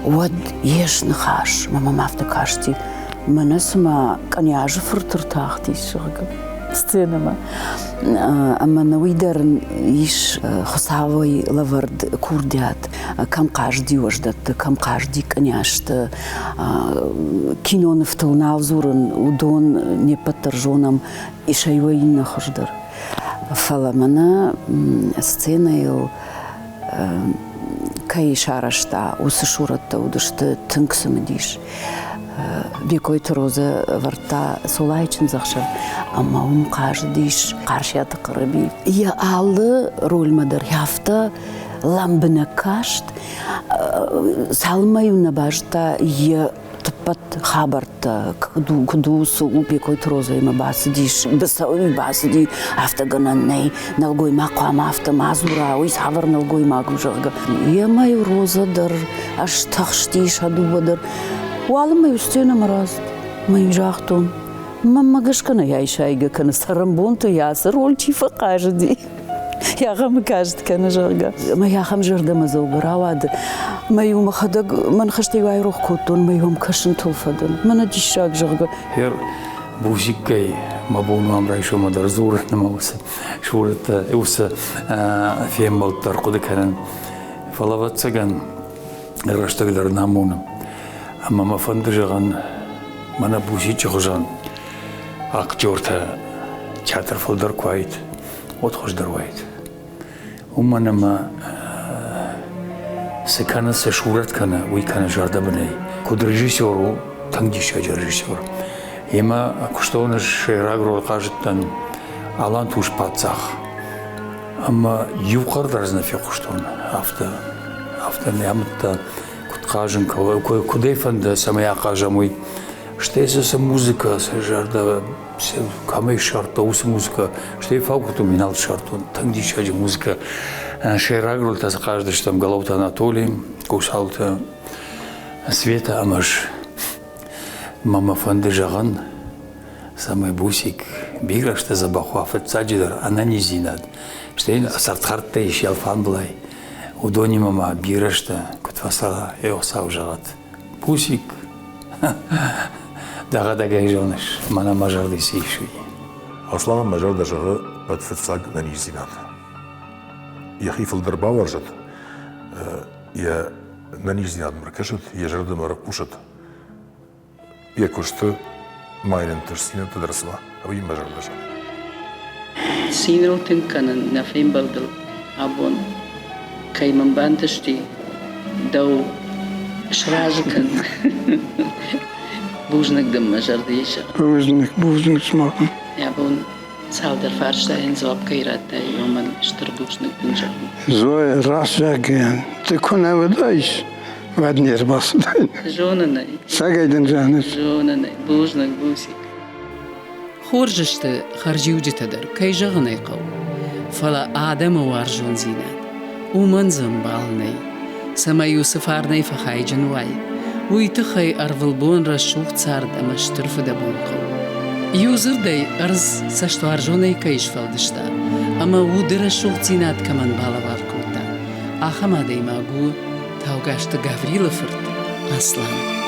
уӕд йе сныхас, мӕ мӕм афтӕ касти, мӕнӕ цыма кънйазы фырт ӕртахтис, зӕгъгӕ, сценӕмӕ. Ӕмӕ нӕ уый дӕр ис Хуыцауӕй лӕвӕрд курдиат, кӕм хъазыди уӕздӕтты, кӕм хъазыди кънйӕзты. Кинонывтыл нал дзурын, уыдон не ппӕт дӕр зонӕм, сӕ иуӕй иннӕ хуыздӕр. Фӕлӕ мӕнӕ сценӕйыл кӕй сарӕзта, уыцы сурӕттӕ уыдысты тынг цымыдис. Бекъойты Розӕ ӕвӕрдта Цолайы чындзӕхсӕв ӕмӕ уым хъазыдис Хъарсиаты Хъырыби. Йӕ алы рольмӕ дӕр афтӕ лӕмбынӕг каст, цалынмӕ-иу нӕ базыдта йӕ ӕппӕт хабӕрттӕ, куыд у, цы у, Бекъойты Розӕимӕ бацыдис, быцӕуы бацыди, афтӕ гӕнӕн нӕй, нӕлгоймаг хъуамӕ афтӕ ма дзура, уый цавӕр нӕлгоймаг у, зӕгъгӕ. Йемӕ-иу Розӕ дӕр ӕстыхсти сӕ дыууӕ дӕр. Уалынмӕ-иу сценӕмӕ рацыд, мӕ йын загътон, мӕнмӕ гӕсгӕ нӕ айсайгӕ кӕны, цӕрӕнбонты йӕ ацы роль чи фӕхъазыди. Ахӕм каст кӕны, зӕгъгӕ. Мӕ ахӕм зӕрдӕмӕдзӕугӕ рауад. Мӕ-иу мӕхӕдӕг мӕ ныхӕстӕ-иу айрох кодтон, мӕ-иу ӕм кӕсынтыл фӕдӕн. Мӕнӕ диссаг, зӕгъгӕ. Хер бузиккӕй мӕ бон уам райсоммӕ дӕр дзурын ӕмӕ уыцы сурӕттӕ, уыцы фембӕлд дӕр хъуыды кӕнын. Фӕлӕ, ӕвӕццӕгӕн, рӕстӕг дӕр нӕ амоны. Ӕмӕ мӕ фӕнды зӕгъын, мӕнӕ Бузиччы хуызӕн актертӕ театр фылдӕр куы уаид, уӕд хуыздӕр уаид. Уымӕн ӕмӕ цы кӕны, цы сурӕт кӕны, уый кӕны зӕрдӕбынӕй. Куыд режиссер у, тынг диссаджы режиссер. Йемӕ куыстон ӕз сӕйраг роль хъазыдтӕн Алан Туш паддзах. Ӕмӕ иу хъӕр дӕр дзы нӕ фехъуыстон. Афтӕ, афтӕ нӕ амыдта, куыд хъазын, куыд ӕй фӕнды, цӕмӕй ахъазӕм, уый. Стӕй дзы цы музыкӕ, цы зӕрдӕ кӕмӕй ссардта, уыцы музыкӕ, стӕй фӕкодтон, уый нал ссардтон. Тынг диссаджы музыкӕ. Сӕйраг рольтӕ дзы хъазыдыстӕм Галауты Анатоли, Гусалты Светӕ ӕмӕ ӕз. Мӕ мӕ фӕнды зӕгъын, цӕмӕй Бусик бирӕ сты дзӕбӕх уа фыццаджыдӕр ӕнӕниздзинад, стӕй цӕрдхӕрдтӕ ис йӕ алфамблай. Уыдонимӕ ма бирӕ сты, куыд фӕцӕра, йӕ Хуыцау зӕгъӕд. Пусик, дӕхӕдӕг ӕй зоныс, мӕнӕ мӕ зӕрды цы ис, уый. Асланӕн мӕ зӕрдӕ зӕгъы ӕд фыццаг ӕнӕниздзинад. Йӕхи фылдӕр бауарзӕд, йӕ нӕниздзинадмӕ ркӕсӕд, йӕ зӕрдӕмӕ ӕрхъусӕд, йӕ куысты ма йын ӕнтыстдзинӕдтӕ дӕр цы уа, уый мӕ зӕрдӕ зӕгъы. Циныл тынг кӕнын нӕ фембӕлдыл абон, кӕй мын бантысти дӕу сразы кӕнын. Бузныг дын мӕ зӕрдӕ ис. Бузныг, бузныг сымахӕн. Абон цалдӕр фарстайӕн дзуапп кӕй радтай, уымӕн стыр бузныг дын зӕгъын. Зоя, раст зӕгъгӕйӕ, ды куы нӕ уыдаис, уӕд не рбацыдаин. Зонын ӕй. Цӕгӕй дын зӕгъынц. Зонын ӕй. Бузныг, Бусик. Хорз сты хӕрзиуджытӕ дӕр, кӕй зӕгъын ӕй хъӕуы. Фӕлӕ адӕмы уарзондзинад, уымӕн дзы ӕмбал нӕй. Цӕмӕй уыцы фарнӕй фӕхайджын уай, уый тыххӕй ӕрвылбон рӕсугъд цард ӕмӕ стыр фыдӕбон хъӕуы. Иу дзырдӕй ӕрдз цӕстуарзонӕй кӕй сфӕлдыста ӕмӕ уды рӕсугъддзинад кӕмӕн балӕвар кодта, Ахӕм адӕймаг у Таугазты Гаврилы фырт Аслан.